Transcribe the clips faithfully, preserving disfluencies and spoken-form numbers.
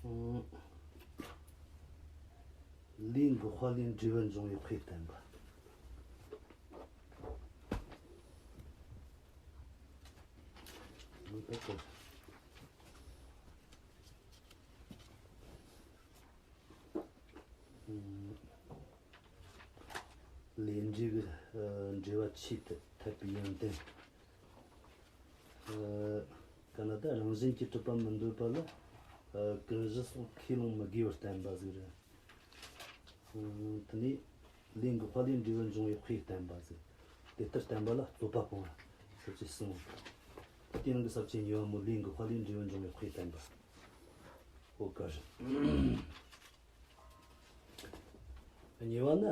ལས་འགགས་པ་ལས་འབྲས་བུ་འབྱུང་བའི་དཔེ་བསྟན་པ། ལས་འབྲས་ཀྱི་འབྲེལ་བ་ཆེས་ཐད་པའི་ཡོན་ཏན། ཨ། ག་ན་ད་རང་བཞིན་གྱིས་གྲུབ་པ་མི་འདོད་པ་ལ། ཨ། ཀུན་གཞི་སོགས་ཁས་ལེན་མི་དགོས་པར་བསྟན་པ་ཟིག་རེད། ཨ། དེ་ནས་ལས་འགགས་པ་ལས་འབྲས་བུ་འབྱུང་བའི་དཔེ་བསྟན་པ་ཟིག་དེ་ལྟར་བསྟན་པ་ལ་རྩོད་པ་སྤོང་བ་ཟེར་གྱི་གསུངས། དེ་ནང་གི་ས་བཅད་གཉིས་པ་མོ་ལས་འགགས་པ་ལས་འབྲས་བུ་འབྱུང་བའི་དཔེ་བསྟན་པ། ཨོ་ག་རེད། གཉིས་པ་ནི། ཨ།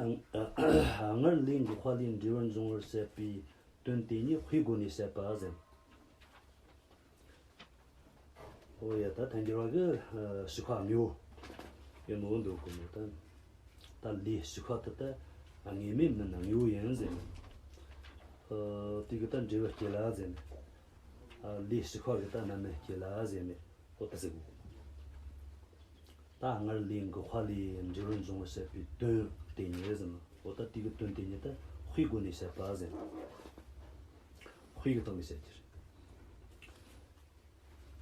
སྔར་ལས་འགགས་པ་ལས་འབྲས་བུ་འབྱུང་བར་བཤད་པའི་དོན་དེ་ཉིད་དཔེའི་སྒོ་ནས་བཤད་པ་ཟེར། ཨོ་ཡ། ད་ཐལ་འགྱུར་བ་གི། ཨ། ཞིག་པ་དངོས་པོ་ཡིན་ནོ་འདོད་གོ་ནོ་ད། ད་ལས་ཞིག་པ་དེ་ད་དངོས་མེད་མིན་དངོས་པོ་ཡིན་ཟེར་ནས། ཨ། དེ་གི་ད་འབྲས་བུ་སྐྱེ་ལ་ཟེར་ནས། ཨ། ལས་ཞིག་པ་གི་ད་རྣམ་སྨིན་སྐྱེ་ལ་ཟེར་ནས། ཨོ་ད་ཟེར་གོ། ད་སྔར་ལས་འགགས་པ་ལས་འབྲས་བུ་འབྱུང་བར་བཤད་པའི་དོན་དེ་ཉིད་ཟེར་ན། ཨོ་ད་དེ་གི་དོན་དེ་ཉིད་ད་དཔེའི་སྒོ་ནས་བཤད་པ་ཟེར། དཔེ་གི་སྟེང་ནས་བཤད་རྒྱུ་རེད།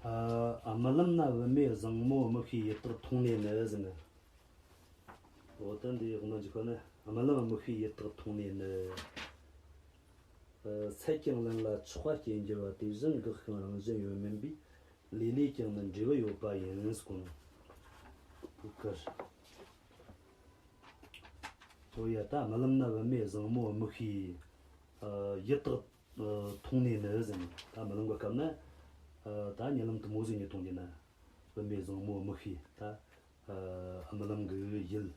ཨ། རྨི་ལམ་ན་བུད་མེད་བཟང་མོ་མིག་ཤེས་ཡི་དྭགས་མཐོང་ནས་ནི་ཟེར་ན། འོ་ད་འདི་འོག་མ་འཇུག་པ་ནི། རྨི་ལམ་མིག་ཤེས་ཡི་དྭགས་མཐོང་ནས་ནི། ཨ། སད་ཀྱང་ལན་ལ་ཆགས་པ་སྐྱེ་འགྱུར་བ་དེ་བཞིན་འགགས་ཤིང་རང་བཞིན་ཡོད་མིན་པས། ལས་ལས་ཀྱང་ནི་འབྲས་བུ་ཡོད་པ་ཡིན་ཟེར་གོ་ནོ། ཨོ་ཡ། ད་རྨི་ལམ་ན་བུད་མེད་བཟང་མོ་མིག་ཤེས། ཨ། ཡི་དྭགས། ཨ། མཐོང་ནས་ནི་ཟེར་ན། ད་རྨི་ལམ་གི་སྐབས་ན། ཨ། ད་རྨི་ལམ་དེ་མོ་ཟིག་གཉིད་མཐོང་རྒྱུ་ན། བུད་མེད་བཟང་མོ་མིག་ཤེས་ད། ཨ། རྨི་ལམ་གི་ཡུལ།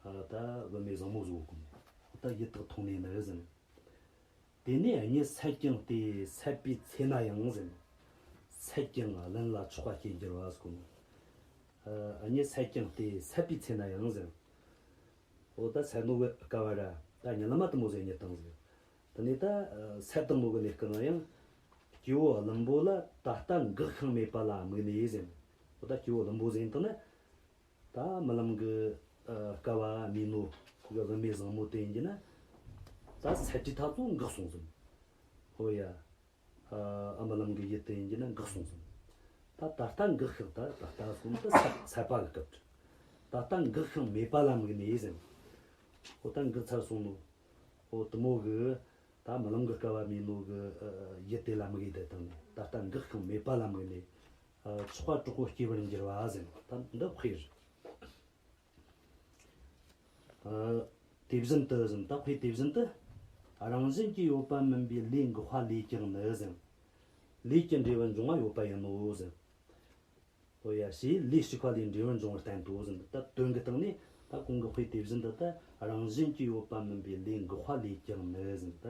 ཨ། ད་བུད་མེད་བཟང་མོ་ཟིག་གོ་ནོ། ད་ཡི་དྭགས་མཐོང་ནས་ནི་ཟེར་ན། དེ་ནས་གཉིད་སད་ཀྱང་སྟེ་སད་པའི་ཚེ་ན་ཡང་ཟེར། སད་ཀྱང་ལན་ལ་ཆགས་པ་སྐྱེ་འགྱུར་བ་ཟེར་གོ་ནོ། ཨ། གཉིད་སད་ཀྱང་སྟེ་སད་པའི་ཚེ་ན་ཡང་ཟེར། འོ་ད་སད་ནོ་གི་སྐབས་ར་ད་རྨི་ལམ་མ་དེ་མོ་ཟིག་གཉིད་བཏང་ཟིག་དེ་ནས་ད། ཨ། སད་བཏང་ནོ་གི་གནས་སྐབས་ན་ཡང་། སྐྱེ་བོ་བླུན་པོ་ལ་ད་ལྟ་འགགས་ཤིང་མེད་པ་ལ་དམིགས་ནས་ཟེར། འོ་ད་སྐྱེ་བོ་བླུན་པོ་ཟིག་ཡིན་དང་ན། ད་རྨི་ལམ་གི། ཨ། སྐབས་བུད་མེད་ནོ་གི་བུད་མེད་བཟང་མོ་དེ་ཡིན་གྱི་ན། ད་སད་དུས་ཐག་ཚོ་འགགས་སོང་ཟིག་འོ་ཡ། ཨ། རྨི་ལམ་གི་ཡུལ་དེ་ཡིན་གྱི་ན་འགགས་སོང་ཟིག་ད་ད་ལྟ་འགགས་ཤིང་ད་ད་ལྟ་སོང་ད་སད་པ་གི་སྐབས། ད་ལྟ་འགགས་ཤིང་མེད་པ་ལ་དམིགས་ནས་ཟེར། འོ་ད་འགགས་ཚར་སོང་ནོ། འོ་དེ་མོ་གི། ད་རྨི་ལམ་གི་སྐབས་བུད་མེད་ནོ་གི། ཨ། ཡུལ་དེ་ལ་དམིགས་ཏེ་བཏང་ནས་ད་ལྟ་འགགས་ཤིང་མེད་པ་ལ་དམིགས་ནས། ཨ། ཆགས་པ་དྲག་པོ་སྐྱེ་བར་འགྱུར་བ་ཟེར། ད་འདི་དཔེ་རེད། ཨ། དེ་བཞིན་དུ་ཟེར། ད་དཔེ་དེ་བཞིན་དུ། རང་བཞིན་གྱིས་ཡོད་པ་མིན་པའི་ལས་འགགས་པ་ལས་ཀྱང་ནི་ཟེར། ལས་ཀྱི་འབྲས་བུ་འབྱུང་བ་ཡོད་པ་ཡིན་ནོ་ཟེར། འོ་ཡ། ཞེས་ལས་ཞིག་པ་ལས་འབྲས་བུ་འབྱུང་བར་བསྟན་ཏོ་ཟེར། ད་དོན་གྱི་སྟེང་ནས་ད་གོང་གི་དཔེ་དེ་བཞིན་དུ་ད་རང་བཞིན་གྱིས་ཡོད་པ་མིན་པའི་ལས་འགགས་པ་ལས་ཀྱང་ནི་ཟེར། ད་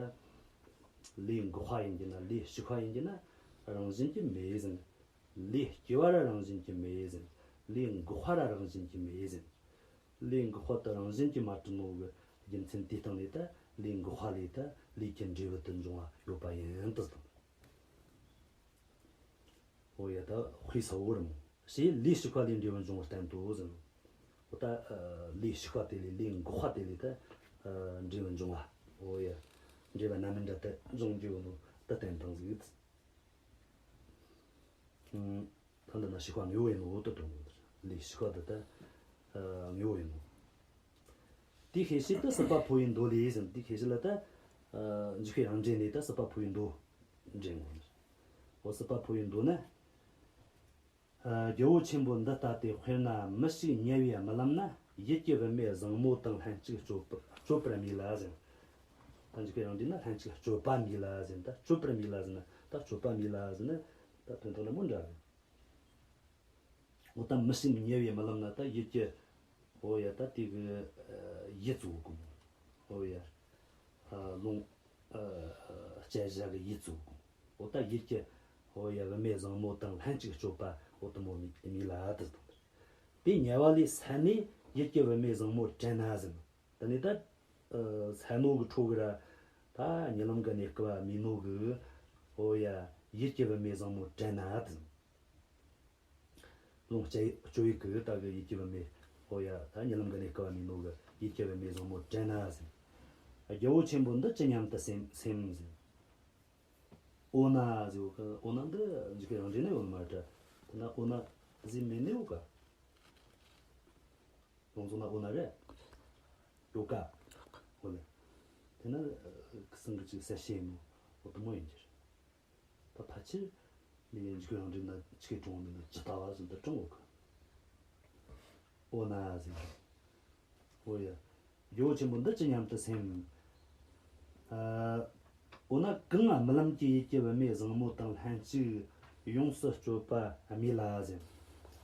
ལས་འགགས་པ་ཡིན་གྱི་ན་ལས་ཞིག་པ་ཡིན་གྱི་ན་རང་བཞིན་གྱིས་མེད་ཟེར། ལས་སྐྱེ་བ་ར་རང་བཞིན་གྱིས་མེད་ཟེར། ལས་འགགས་པ་ར་རང་བཞིན་གྱིས་མེད་ཟེར། ལས་འགགས་པ་དེ་རང་བཞིན་གྱིས་མ་གྲུབ་ནོ་གི་རྒྱུ་མཚན་དེའི་སྟེང་ནས་ད་ལས་འགགས་པ་ལས་ད་ལས་ཀྱི་འབྲས་བུ་དེ་འབྱུང་བ་ཡོད་པ་ཡིན་དུ་དང་། འོ་ཡ། ད་དཔེ་གསལ་བོ་རེད་མོ། ཞེས་ལས་ཞིག་པ་ལས་འབྲས་བུ་འབྱུང་བར་བསྟན་ཏོ་ཟེར། འོ་ད། ཨ། ལས་ཞིག་པ་དེ་ལས་ལས་འགགས་པ་དེ་ལས་ད། ཨ། འབྲས་བུ་འབྱུང་བ། འོ་ཡ། འབྲས་བུ་རྣམ་སྨིན་འདྲ་དེ་འབྱུང་རྒྱུ་ཡོད་ནོ་ད་བསྟན་བཏང་ཟིག་ཨ། ད་འདི་ན་ཞིག་པ་དངོས་པོ་ཡིན་ནོ་ད་དོན་གོ་ནོ། ལས་ཞིག་པ་དེ་ད། ཨ། དངོས་པོ་ཡིན་ནོ། དེའི་ཤེས་བྱེད་དུ་སྲིད་པ་འཕོ་བའི་མདོ་ལས་ཟེར། དེའི་ཤེས་བྱེད་ལ་ད། ཨ། འཇུག་པའི་རང་འགྲེལ་ནས་ད་སྲིད་པ་འཕོ་བའི་མདོ་འདྲེན་གོ་ནོ། འོ་སྲིད་པ་འཕོ་བའི་མདོ་ན། ཨ། རྒྱལ་པོ་ཆེན་པོ་འདི་ལྟ་སྟེ། དཔེར་ན་མི་ཞིག་ཉལ་བའི་རྨི་ལམ་ན་ཡུལ་གྱི་བུད་མེད་བཟང་མོ་དང་ལྷན་ཅིག་སྤྱོད་པ་སྤྱོད་པར་མོས་ལ་ཟེར། ད་འཇུག་པའི་རང་འགྲེལ་ན་ལྷན་ཅིག་སྤྱོད་པ་མོས་ལ་ཟེར། ད་སྤྱོད་པར་མོས་ལ་ཟེར་ན་ད་སྤྱོད་པ་མོས་ལ་ཟེར་ན་ད་དོན་དག་ན་མོ་འདྲ་གི་འོ་ད་མི་ཞིག་ཉལ་བའི་རྨི་ལམ་ན་ད་ཡུལ་གྱི། འོ་ཡ། ད་དེ་གི། ཨ། ཡུལ་ཚོ་གོ། འོ་ཡ། ཨ། ལོངས། ཨ། སྤྱད་བྱ་གི་ཡུལ་ཚོ་གོ། འོ་ད་ཡུལ་གྱི། འོ་ཡ། བུད་མེད་བཟང་མོ་དང་ལྷན་ཅིག་སྤྱོད་པ་འོ་དེ་མོ་མོས་ལ་དེ་དང་། དེ་ཉལ་བ་ལས་སད་ནས་ཡུལ་གྱི་བུད་མེད་བཟང་མོ་དྲན་ན་ཟེར། དེ་ནས་ད། ཨ། སད་ནོ་གི་འཕྲོ་གི་ར། ད་རྨི་ལམ་གི་གནས་སྐབས་བུད་མེད་ནོ་གི། འོ་ཡ། ཡུལ་གྱི་བུད་མེད་བཟང་མོ་དྲན་ན་དེ། ལོངས་སྤྱོད་སྤྱོད་ཡུལ་གྱི་ད་གི་ཡིད་ཀྱི་བུད་མེད། ཨོ་ཡ། ད་རྨི་ལམ་གྱི་གནས་སྐབས་མི་ནོ་གི་ཡིད་ཀྱི་བུད་མེད་བཟང་མོ་དྲན་ན་ཟེར། རྒྱལ་པོ་ཆེན་པོ་འདི་ཅི་སྙམ་དུ་སེམས་སེམས་ཟེར། འོ་ན་ཟེར་གི། འོ་ན་འདི་འཇིག་གི་རང་འདྲེན་ནི་ཡོད་མ་རེད། དེ་ན་འོ་ན་ཟེར་མེད་ནི་ཡོད་ག། ཡོངས་རྫོགས་ན་འོ་ན་རེད། ཡོད་ག། འོ་ལེ། དེ་ན་ཁུ་སང་གི་ཅིག་གསལ་བཤད་ཡིན་ནོ། འོ་དེ་མོ་ཡིན་གྱི་རེད། ད་ཕལ་ཆེར་ནི་འཇིག་གི་རང་འདྲེན་ན་ཆི་གི་གྲོང་མིན་ན་ཇི་ལྟ་བ་བཞིན་དུ་གྲོང་འོ་གི། འོ་ན་ཟེར་གི། འོ་ཡ། རྒྱལ་པོ་ཆེན་པོ་འདི་ཅི་སྙམ་དུ་སེམས། ཨ། འོ་ན་གང་རྨི་ལམ་གྱི་ཡིད་ཀྱི་བུད་མེད་བཟང་མོ་དང་ལྷན་ཅིག་ཡོངས་སུ་སྤྱོད་པ་རྨིས་ལ་ཟེར།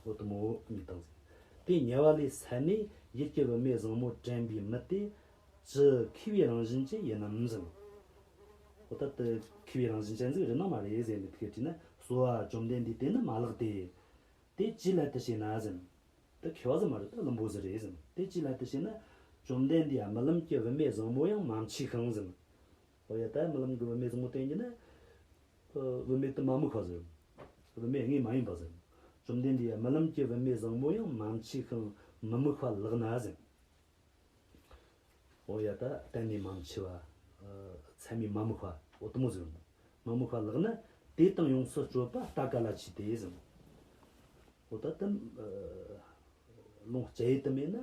འོ་དེ་མོ་རྨིས་དང་ཟེར། དེ་ཉལ་བ་ལས་སད་ནས་ཡིད་ཀྱི་བུད་མེད་བཟང་མོ་དྲན་པའི་མི་དེ་ཅི་མཁས་པའི་རང་བཞིན་ཅན་ཡིན་ནམ་ཟེར། འོ་ད་དེ་མཁས་པའི་རང་བཞིན་ཅན་ཟིག་རེད་ན་མ་རེད་ཟེར་ནས་དེ་ག་དྲིས་ན། གསོལ་བ། བཅོམ་ལྡན་འདས་དེ་ནི་མ་ལགས་ཏེ། དེ་ཅིའི་སླད་དུ་ཞེ་ན་ཟེར། དེ་མཁས་པ་ཟིག་མ་རེད། ད་བླུན་པོ་ཟིག་རེད་ཟེར། དེ་ཅིའི་སླད་དུ་ཞེ་ན། བཅོམ་ལྡན་འདས་རྨི་ལམ་གྱི་བུད་མེད་བཟང་མོ་ཡང་མ་མཆིས་ཤིང་ཟེར། འོ་ཡ། ད་རྨི་ལམ་གྱི་བུད་མེད་བཟང་མོ་དེ་ཡིན་ན། ཨ། བུད་མེད་དེ་མ་དམིགས་པ་ཟེར། བུད་མེད་དངོས་མ་ཡིན་པ་ཟེར། བཅོམ་ལྡན་འདས་རྨི་ལམ་གྱི་བུད་མེད་བཟང་མོ་ཡང་མ་མཆིས་ཤིང་མི་དམིགས་པ་ལགས་ན་ཟེར། འོ་ཡ། ད་གཏན་ནས་མ་མཆིས་པ། ཨ། ཚད་མས་མ་དམིགས་པ། འོ་དེ་མོ་ཟེར། མི་དམིགས་པ་ལགས་ན་དེ་དང་ཡོངས་སུ་སྤྱོད་པ་ལྟ་ག་ལ་མཆིས་ཏེ་ཟེར། འོ་ད་དེ། ཨ། ལོངས་སྤྱད་ཡུལ་དེ་མེད་ན་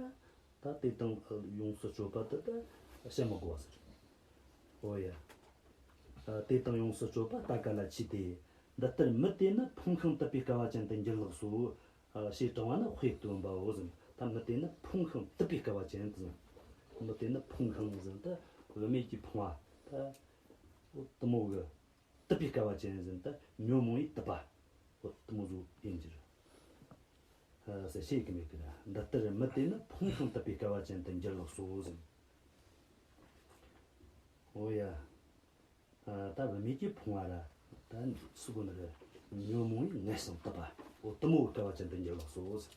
ད་དེ་དང་ཡོངས་སུ་སྤྱོད་པ་དེ་ད་བཤད་མི་དགོས་པ་ཟེར། འོ་ཡ། ཨ། དེ་དང་ཡོངས་སུ་སྤྱོད་པ་ལྟ་ག་ལ་མཆིས་ཏེ། འདི་ལྟར་མི་དེ་ནི་ཕོངས་ཤིང་དུབ་པའི་སྐལ་བ་ཅན་དུ་འགྱུར་ལགས་སོ། ཨ། ཞེས་དྲང་བ་ནི་དཔེ་སྟོན་པའོ་ཟེར། ད་མི་དེ་ནི་ཕོངས་ཤིང་དུབ་པའི་སྐལ་བ་ཅན་དུ་ཟེར། མི་དེ་ནི་ཕོངས་ཤིང་ཟེར། ད་བུད་མེད་ཀྱི་ཕོངས་པ། ད་འོ་དེ་མོ་གི། དུབ་པའི་སྐལ་བ་ཅན་ཟེར། ད་ཉོན་མོངས་པའི་དུབ་པ། འོ་དེ་མོ་ཟིག་ཡིན་གྱི་རེད། ཨ། ཟེར་བཤད་གི་མེད་གི་ར། འདི་ལྟར་མི་དེ་ནི་ཕོངས་ཤིང་དུབ་པའི་སྐལ་བ་ཅན་དུ་འགྱུར་ལགས་སོ་ཟེར། འོ་ཡ། ཨ། ད་བུད་མེད་ཀྱི་ཕོངས་པ་ར། ད་སུ་གོ་ནི་རེད། ཉོན་མོངས་པའི་ངལ་ཞིང་དུབ་པ། འོ་དེ་མོ་སྐལ་བ་ཅན་དུ་འགྱུར་ལགས་སོ་ཟེར།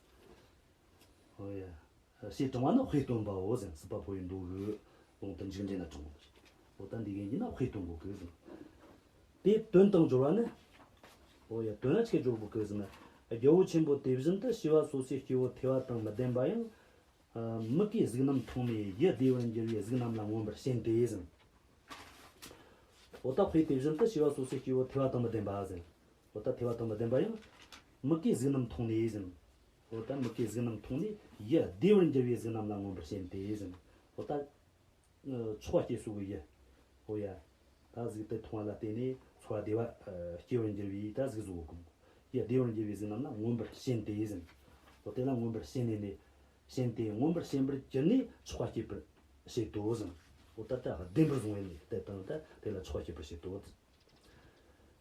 འོ་ཡ། ཞེས་དྲང་བ་ནི་དཔེ་སྟོན་པའོ་ཟེར། སྲིད་པ་འཕོ་བའི་མདོ་གི་ལུང་དུ་འཇུག་འགྲེལ་ན་དྲངས་པ་རེད། འོ་ད་འདི་གི་ཡིན་ན་དཔེ་སྟོན་གོ་གི་ཟེར། དེ་དོན་དང་སྦྱོར་བ་ནི། འོ་ཡ། དོན་ལ་ཆི་སྦྱོར་གོ་གི་ཟེར་ན། རྒྱལ་པོ་ཆེན་པོ་དེ་བཞིན་དུ་བྱིས་པ་སོ་སོའི་སྐྱེ་བོ་ཐོས་པ་དང་མི་ལྡན་པ་ཡང་། ཨ། མིག་གིས་གཟུགས་རྣམས་མཐོང་ནས་ཡིད་བདེ་བར་འགྱུར་བའི་གཟུགས་རྣམས་ལ་མངོན་པར་ཞེན་ཏེ་ཟེར། འོ་ད་དཔེ་དེ་བཞིན་དུ་བྱིས་པ་སོ་སོའི་སྐྱེ་བོ་ཐོས་པ་དང་མི་ལྡན་པ་ཟེར། འོ་ད་ཐོས་པ་དང་མི་ལྡན་པ་ཡང་མིག་གིས་གཟུགས་རྣམས་མཐོང་ནས་ཟེར། འོ་ད་མིག་གིས་གཟུགས་རྣམས་མཐོང་ནས་ཡིད་བདེ་བར་འགྱུར་བའི་གཟུགས་རྣམས་ལ་མངོན་པར་ཞེན་ཏེ་ཟེར། འོ་ད། ཨ། ཆོག་པ་སྐྱེ་སོ་གི་ཡིད། འོ་ཡ། ད་གཟུགས་དེ་མཐོང་བ་ལ་བརྟེན་ནས་ཚོར་བ་བདེ་བ། ཨ། སྐྱེ་བར་འགྱུར་བའི་ད་གཟུགས་བཟོ་གོ་གི། ཡིད་བདེ་བར་འགྱུར་བའི་གཟུགས་རྣམས་ལ་མངོན་པར་ཞེན་ཏེ་ཟེར། འོ་དེ་ལ་མངོན་པར་ཞེན་ནས་ནི། ཞེན་ཏེ་མངོན་པར་ཞེན་པར་གྱུར་ནས་ཆོག་པ་སྐྱེད་པར་བྱེད་དོ་ཟེར། འོ་ད་ད་བདེན་པར་བཟུང་བས་ནི་དེ་དང་ད་དེ་ལ་ཆོག་པ་སྐྱེད་པར་བྱེད་དོ།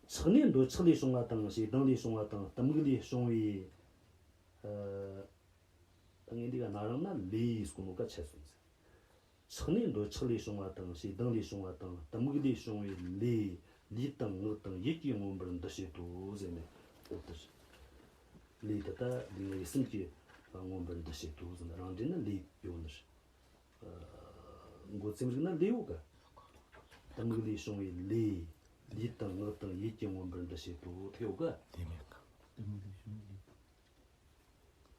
ཆགས་ནས་འདོད་ཆགས་ལས་བྱུང་བ་དང་ཞེ་སྡང་ལས་བྱུང་བ་དང་གཏི་མུག་ལས་བྱུང་བའི། ཨ། ད་ངས་འདི་ག་ན་རང་ན་ལས་ཟེར་གོ་ནོ་ག་ཆད་སོང་ཟེར། ཆགས་ནས་འདོད་ཆགས་ལས་བྱུང་བ་དང་ཞེ་སྡང་ལས་བྱུང་བ་དང་གཏི་མུག་ལས་བྱུང་བའི་ལས། ལུས་དང་ངག་དང་ཡིད་ཀྱིས་མངོན་པར་འདུ་བྱེད་དོ་ཟེར་ནས། འོ་དེ་རེད། ལས་དེ་ད་ལུས་ངག་ཡིད་གསུམ་གྱིས་མངོན་པར་འདུ་བྱེད་དོ་ཟེར་ནས། རང་འགྲེལ་ན་ལས་ཡོད་ནི་རེད། ཨ། མགོ་ཙམ་རིག་ན་ལས་ཡོད་ག། གཏི་མུག་ལས་བྱུང་བའི་ལས། ལུས་དང་ངག་དང་ཡིད་ཀྱིས་མངོན་པར་འདུ་བྱེད་དོ། དེ་ཡོད་ག། དེ་མེད་ག།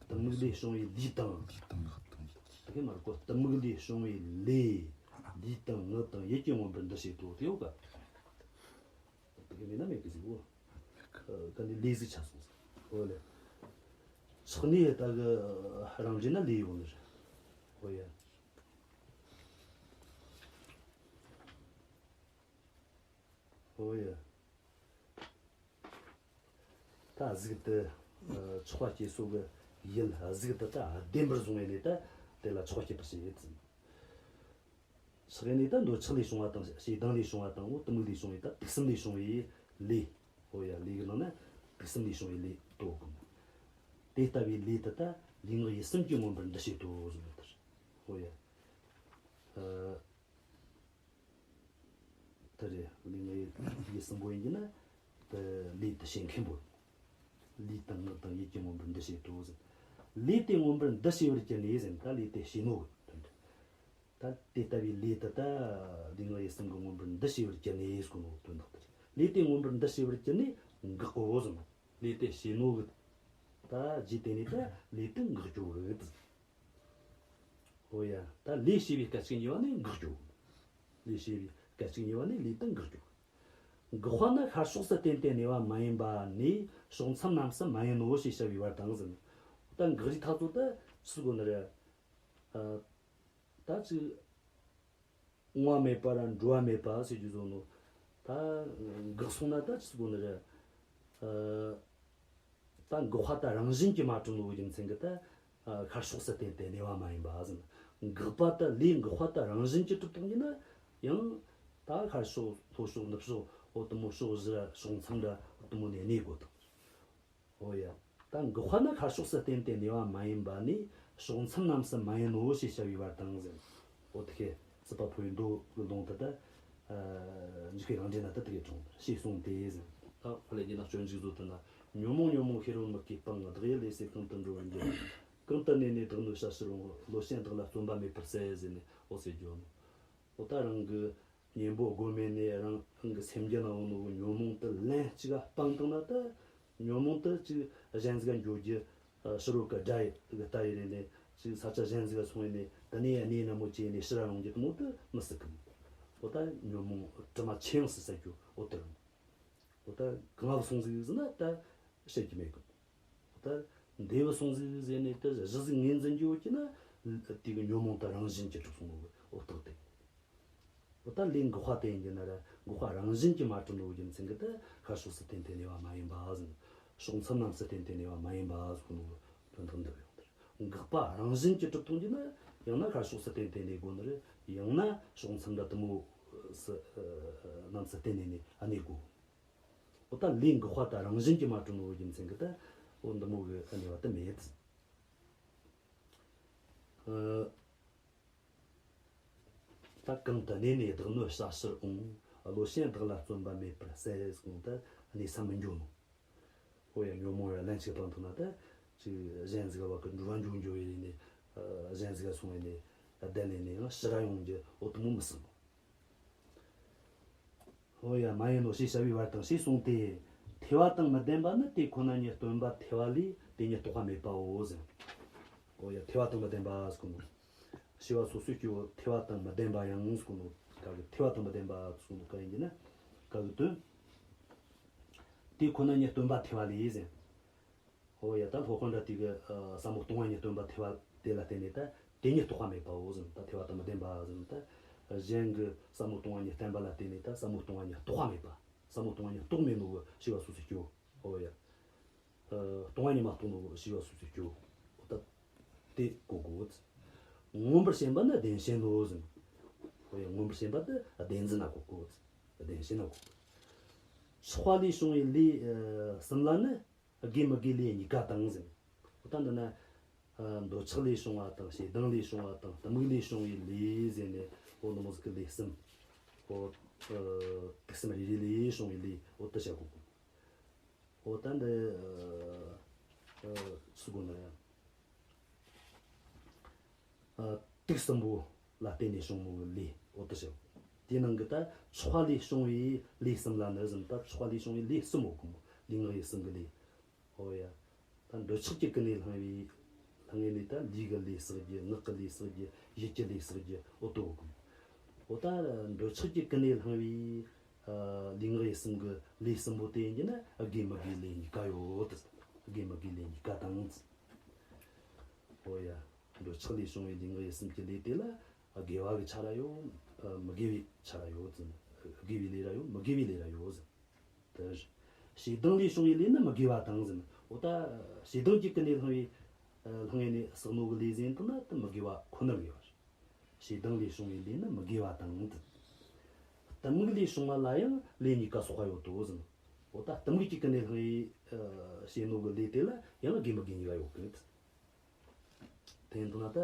གཏི་མུག་ལས་བྱུང་བའི་ལས། གཏི་མུག་ལས་བྱུང་བའི་ལུས་དང་། ལུས་དང་ངག་དང་ཡིད་ཀྱི། དེ་ག་མ་རེད་གོ། གཏི་མུག་ལས་བྱུང་བའི་ལས། ལུས་དང་ངག་དང་ཡིད་ཀྱིས་མངོན་པར་འདུ་བྱེད་དོ། དེ་ཡོད་ག། དེ་ག་མེད་ན་མེད་གི་ཟིག་གོ། ཨ། ག་འདི་ལས་ཟིག་ཆགས་སོང་ཟིག། འོ་ལེ། ཆགས་ནས་ད་གི་རང་འགྲེལ་ན་ལས་ཡོད་ནི་རེད། འོ་ཡ། འོ་ཡ། ད་གཟུགས་དེ། ཨ། ཆགས་པ་སྐྱེ་སོ་གི་ཡིད། གཟུགས་དེ་ད་བདེན་པར་བཟུང་བས་ནས་ད་དེ་ལ་ཆོག་པ་སྐྱེད་པར་བྱེད་ཟེར། ཆགས་ནས་ད་འདོད་ཆགས་ལས་བྱུང་བ་དང་ཞེ་སྡང་ལས་བྱུང་བ་དང་འོ་གཏི་མུག་ལས་བྱུང་བའི་ད་དུག་གསུམ་ལས་བྱུང་བའི་ལས། འོ་ཡ། ལས་ཀྱི་ནང་ན་དུག་གསུམ་ལས་བྱུང་བའི་ལས་དོ་གོ། དེ་ལྟ་བུའི་ལས་དེ་ད་ལུས་ངག་ཡིད་གསུམ་གྱིས་མངོན་པར་འདུ་བྱེད་དོ་གསུངས་པ་ལྟར། འོ་ཡ། ཨ། དེ་རེད། ལུས་ངག་ཡིད་གསུམ་པོ་ཡིན་གྱི་ན། དེ་ལས་དེ་བྱེད་མཁན་པོ། ལུས་དང་ངག་དང་ཡིད་ཀྱིས་མངོན་པར་འདུ་བྱེད་དོ་ཟེར། ལས་དེ་མངོན་པར་འདུ་བྱེད་པར་གྱུར་ནས་ཟེར། ད་ལས་དེ་བྱེད་ནོ་གི་དོན་དེ། ད་དེ་ལྟ་བུའི་ལས་དེ་ད་ལུས་ངག་ཡིད་གསུམ་གྱིས་མངོན་པར་འདུ་བྱེད་པར་གྱུར་ནས་ཟེར་གོ་ནོ་དོན་དག་དེ་རེད། ལས་དེ་མངོན་པར་འདུ་བྱེད་པར་གྱུར་ནས་འགག་གོ་ཟེར་ནོ། ལས་དེ་བྱེད་ནོ་གི་ ད་རྗེས་དེ་ནས་ད་ལས་དེ་འགག་རྒྱུ་གི། འོ་ཡ། ད་ལས་བྱས་པའི་སྐད་ཅིག་གཉིས་པ་ནས་འགག་རྒྱུ། ལས་བྱས་པའི་སྐད་ཅིག་གཉིས་པ་ནས་ལས་དེ་འགག་རྒྱུ། འགག་པ་ནི་ཤར་ཕྱོགས་སུ་བརྟེན་ཏེ་གནས་པ་མ་ཡིན་པ་ནས་ཕྱོགས་མཚམས་རྣམས་སུ་མ་ཡིན་ནོ་ཞེས་བྱ་བའི་བར་དང་ཟེར། ད་འགག་རྒྱུའི་ཐག་ཚོད་ད་ཅི་གོ་ནི་རེད། ཨ། ད་ཅིག་འོང་བ་མེད་པ་ར་འགྲོ་བ་མེད་པ་ཟེར་རྒྱུ་བཟོ་ནོ། ད་འགག་སོང་ན་ད་ཅི་གོ་ནི་རེད། ཨ། ད་འགག་པ་ད་རང་བཞིན་གྱིས་མ་གྲུབ་ནོ་རྒྱུ་མཚན་གྱིས་ད། ཨ། ཤར་ཕྱོགས་སུ་བརྟེན་ཏེ་གནས་པ་མ་ཡིན་པ་ཟེར། འགག་པ་ད་ལས་འགག་པ་ད་རང་བཞིན་གྱིས་གྲུབ་བཏང་རྒྱུ་ན། ཡང་ད་ཤར་ཕྱོགས་ལྷོ་ཕྱོགས་ནུབ་ཕྱོགས་འོ་དེ་མོ་ཕྱོགས་བཞི་ར་ཕྱོགས་མཚམས་ར་འོ་དེ་མོ་ནས་གནས་དགོས་དང་། འོ་ཡ། ད་འགག་པ་ནི་ཤར་ཕྱོགས་སུ་བརྟེན་ཏེ་གནས་པ་མ་ཡིན་པ་ནས་ཕྱོགས་མཚམས་རྣམས་སུ་མ་ཡིན་ནོ་ཞེས་བྱ་བའི་བར་དང་ཟེར། འོ་དེ་ཁའི་སྲིད་པ་འཕོ་བའི་མདོ་གི་ལུང་དེ་ད། ཨ། འཇུག་པའི་རང་འགྲེལ་ན་ད་དེ་གའི་དྲངས་ཞེས་གསུངས་ཏེ་ཟེར། ད་ཁོ་ལས་རྒྱུ་ན་སྤྱོད་འཇུག་བཟོ་དེ་ན། ཉོན་མོངས་ཉོན་མོངས་ཤེས་རབ་མིག་གིས་སྤང་། བདག་ཡིད་ལས་སད་གང་དུ་འགྲོ་བར་འགྱུར། གང་དུ་གནས་ནས་བདག་གནོད་བྱ་ཕྱིར་འོང་། བློ་ཞན་བདག་ལ་བརྩོན་པ་མེད་པར་ཟད་ཟེར་ནས་འོ་ཟེར་རྒྱུ་ནོ། འོ་ད་རང་གི་གཉེན་པོ་སྒོམ་མེད་ནས་རང་རང་གི་སེམས་རྒྱུད་ན་ཡོད་ནོ་གི་ཉོན་མོངས་དེ་ལན་གཅིག་ག་སྤངས་བཏང་ན་ད། ཉོན་མོངས་དེ་ཅིག་གཞན་ཟིག་ག་འགྱོ་རྒྱུ། ཕྱི་རོལ་གི་དགྲ་ཡི་གི་ལྟ་ཡི་རེ་ནས་ཅིག་ས་ཆ་གཞན་ཟིག་ག་སོང་ཡི་ནས་དེ་ནས་གནས་ན་མོ་བྱས་ནས་ཕྱིར་ར་ཡོང་རྒྱུ་དེ་མོ་དེ་མི་སྲིད་གི་མོ། འོ་ད་ཉོན་མོངས་དྲི་མ་ཆེ་ཡང་སྲིད་ཟེར་རྒྱུ་འོ་དེ་རེད་མོ། འོ་ད་གང་ལ་སོང་ཟིག་ཟེར་ན་ད་བཤད་རྒྱུ་མེད་གི་མོ། འོ་ད་འདི་བ་སོང་ཟིག་ཟེར་ནས་ད་གཞི་ཟིག་ངོས་འཛིན་རྒྱུ་ཡོད་ཀྱི་ན། དེ་གི་ཉོན་མོངས་དེ་རང་བཞིན་གྱིས་གྲུབ་སོང་ནོ་གི་འོ་རྟགས་དེ། འོ་ད་ལས་འགག་པ་དེ་ཡིན་རྒྱུ་ན་ར་འགག་པ་རང་བཞིན་གྱིས་མ་གྲུབ་ནོ་རྒྱུ་མཚན་གྱིས་ད་ཤར་ཕྱོགས་སུ་བརྟེན་ཏེ་གནས་པ་མ་ཡིན་པ་ཟེར། ཕྱོགས་མཚམས་རྣམས་སུ་བརྟེན་ཏེ་གནས་པ་མ་ཡིན་པ་ཟེར་གོ་ནོ་དོན་དག་འདི་ཡོང་དེ་རེད། འགག་པ་རང་བཞིན་གྱིས་གྲུབ་ཐོང་རྒྱུ་ན་ཡང་ན་ཤར་ཕྱོགས་སུ་བརྟེན་ཏེ་གནས་དགོ་ནི་རེད། ཡང་ན་ཕྱོགས་མཚམས་འདྲ་དེ་མོ་སུ་རྣམས་སུ་བརྟེན་ནས་ནས་གནས་དགོ། འོ་ད་ལས་འགག་པ་ད་རང་བཞིན་གྱིས་མ་གྲུབ་ནོ་རྒྱུ་མཚན་གྱིས་ད་འོ་འདི་མོ་གི་གནས་པ་དེ་མེད། ཨ། ད་གང་དུ་གནས་ནས་བདག་གནོད་བྱ་ཕྱིར་འོང་། བློ་ཞན་བདག་ལ་བརྩོན་པ་མེད་པར་ཟད་གསུངས་ཏེ་གནས་ས་མི་འགྱོ་ནོ། འོ་ཡ། ཉོན་མོངས་ཡ་ལན་ཅིག་སྤངས་ཐུབ་ན་ད་ཅིག་གཞན་ཟིག་བ་གི་འགྲོ་བ་འགྱོ་འགྱོ་ཡི་ནས། གཞན་ཟིག་སོང་ཡི་ནས་བསྡད་ལས་ནས་ཡང་ཕྱིར་ར་ཡོང་རྒྱུ་འོ་དེ་མོ་མི་སྲིད་ནོ། འོ་ཡ། མ་ཡིན་ནོ་ཞེས་བྱ་བའི་བར་དང་ཞེས་གསུངས་ཏེ། ཐོས་པ་དང་མི་ལྡན་པ་ནི་དེ་ཁོ་ན་ཉིད་སྟོན་པ་ཐོས་པ་ལས་དེ་ཉིད་རྟོགས་པ་མེད་པའོ་ཟེར། འོ་ཡ། ཐོས་པ་དང་མི་ལྡན་པ་ཟེར་གོ་ནོ། བྱིས་པ་སོ་སོའི་སྐྱེ་བོ་ཐོས་པ་དང་མི་ལྡན་པ་ཡང་ཟེར་གོ་ནོ། ག་གི་ཐོས་པ་དང་མི་ལྡན་པ་ཟེར་གོ་ནོ་ག་ཡིན་གྱི་ན། ག་གི་དོན། དེ་ཁོ་ན་ཉིད་སྟོན་པ་ཐོས་པ་ལས་ཟེར། འོ་ཡ། ད་སློབ་དཔོན་འདྲ་དེ་གི་ཨ་ཟབ་མོ་སྟོང་པ་ཉིད་སྟོན་པ་ཐོས་པ་དེ་ལ་བརྟེན་ནས་ད་དེ་ཉིད་རྟོགས་པ་མེད་པའོ་ཟེར། ད་ཐོས་པ་དང་མི་ལྡན་པ་ཟེར། ད་གཞན་གྱི་ཟབ་མོ་སྟོང་པ་ཉིད་བསྟན་པ་ལ་བརྟེན་ནས་ད་ཟབ་མོ་སྟོང་པ་ཉིད་རྟོགས་པ་མེད་པ། ཟབ་མོ་སྟོང་པ་ཉིད་རྟོགས་མེད་ནོ་གི་བྱིས་པ་སོ་སོའི་སྐྱེ་བོ། འོ་ཡ། ཨ། སྟོང་པ་ཉིད་མ་རྟོགས་ནོ་གི་བྱིས་པ་སོ་སོའི་སྐྱེ་བོ། འོ་ད་དེ་གོ་དགོས། མངོན་པར་ཞེན་པ་ནི་བདེན་ཞེན་ནོ་ཟེར། འོ་ཡ། མངོན་པར་ཞེན་པ་དེ་བདེན་འཛིན་ན་གོ་དགོས། བདེན་ཞེན་ན་གོ་དགོས། ཆགས་པ་ལས་བྱུང་བའི་ལས་ཨ་གསུམ་ལ་ནི། དགེ་མི་དགེའི་ལས་གཉིས་ཀ་དང་ཟེར། འོ་ད་འདི་ན། ཨ། འདོད་ཆགས་ལས་བྱུང་བ་དང་ཞེ་སྡང་ལས་བྱུང་བ་དང་གཏི་མུག་ལས་བྱུང་བའི་ལས་ཟེར་ནས་འོ་འདི་མོ་ཟིག་གི་ལས་གསུམ། འོ། ཨ། དུག་གསུམ་རེ་རེ་ལས་བྱུང་བའི་ལས་འོ་དེ་བཤད་གོ་གི། འོ་ད་འདི། ཨ། ཨ། ཟེར་གོ་ནི་ཡ། ཨ། དུག་གསུམ་པོ་ལ་བརྟེན་ནས་བྱུང་ནོ་གི་ལས་འོ་དེ་བཤད། དེའི་ནང་གི་ད་ཆགས་པ་ལས་བྱུང་བའི་ལས་གསུམ་ལ་ནི་ཟེར། ད་ཆགས་པ་ལས་བྱུང་བའི་ལས་གསུམ་ཡོད་གི་མོ། ལུས་ངག་ཡིད་གསུམ་གི་ལས། འོ་ཡ། ད་འདོད་ཆགས་ཀྱི་ཀུན་ནས་བསླངས་པའི་བསླངས་ནས་ད་ལུས་ཀྱི་ལས་བསགས་རྒྱུ། ངག་གི་ལས་བསགས་རྒྱུ། ཡིད་ཀྱི་ལས་བསགས་རྒྱུ་འོ་དེ་ཡོད་གི་མོ། འོ་ད་འདོད་ཆགས་ཀྱི་ཀུན་ནས་བསླངས་པའི། ཨ། ལུས་ངག་ཡིད་གསུམ་གི་ལས་གསུམ་པོ་དེ་ཡིན་གྱི་ན་དགེ་མི་དགེའི་ལས་གཉིས་ཀ་ཡོད། དགེ་མི་དགེའི་ལས་གཉིས་ཀ་དང་། འོ་ཡ། འདོད་ཆགས་ལས་བྱུང་བའི་ལུས་ངག་ཡིད་གསུམ་གྱི་ལས་དེ་ལ་དགེ་བ་གི་ཆ་ར་ཡོད། ཨ། མི་དགེ་བའི་ཆ་ར་ཡོད་ཟེར། དགེ་བའི་ལས་ར་ཡོད། མི་དགེ་བའི་ལས་ར་ཡོད་ཟེར། དེ་རེད། ཞེ་སྡང་ལས་བྱུང་བའི་ལས་ནི་མི་དགེ་བ་དང་ཟེར། འོ་ད་ཞེ་སྡང་གི་ཀུན་ནས་བསླངས་པའི། ཨ། བསླངས་ནས་བསགས་ནོ་གི་ལས་ཟེར་དེ་ན་དེ་མི་དགེ་བ་ཁོ་ནར་དགེ་བ་རེད། ཞེ་སྡང་ལས་བྱུང་བའི་ལས་ནི་མི་དགེ་བ་དང་། གཏི་མུག་ལས་བྱུང་བ་ལ་ཡང་ལས་གཉིས་ཀ་གསོག་པ་ཡོད་དོ་ཟེར། འོ་ད་གཏི་མུག་གི་ཀུན་ནས་བསླངས་པའི། ཨ། བྱས་ནོ་གི་ལས་དེ་ལ་ཡང་དགེ་མི་དགེ་གཉིས་ཀ་ཡོད་གི། དེ་ཡིན་དུས་ན་ད་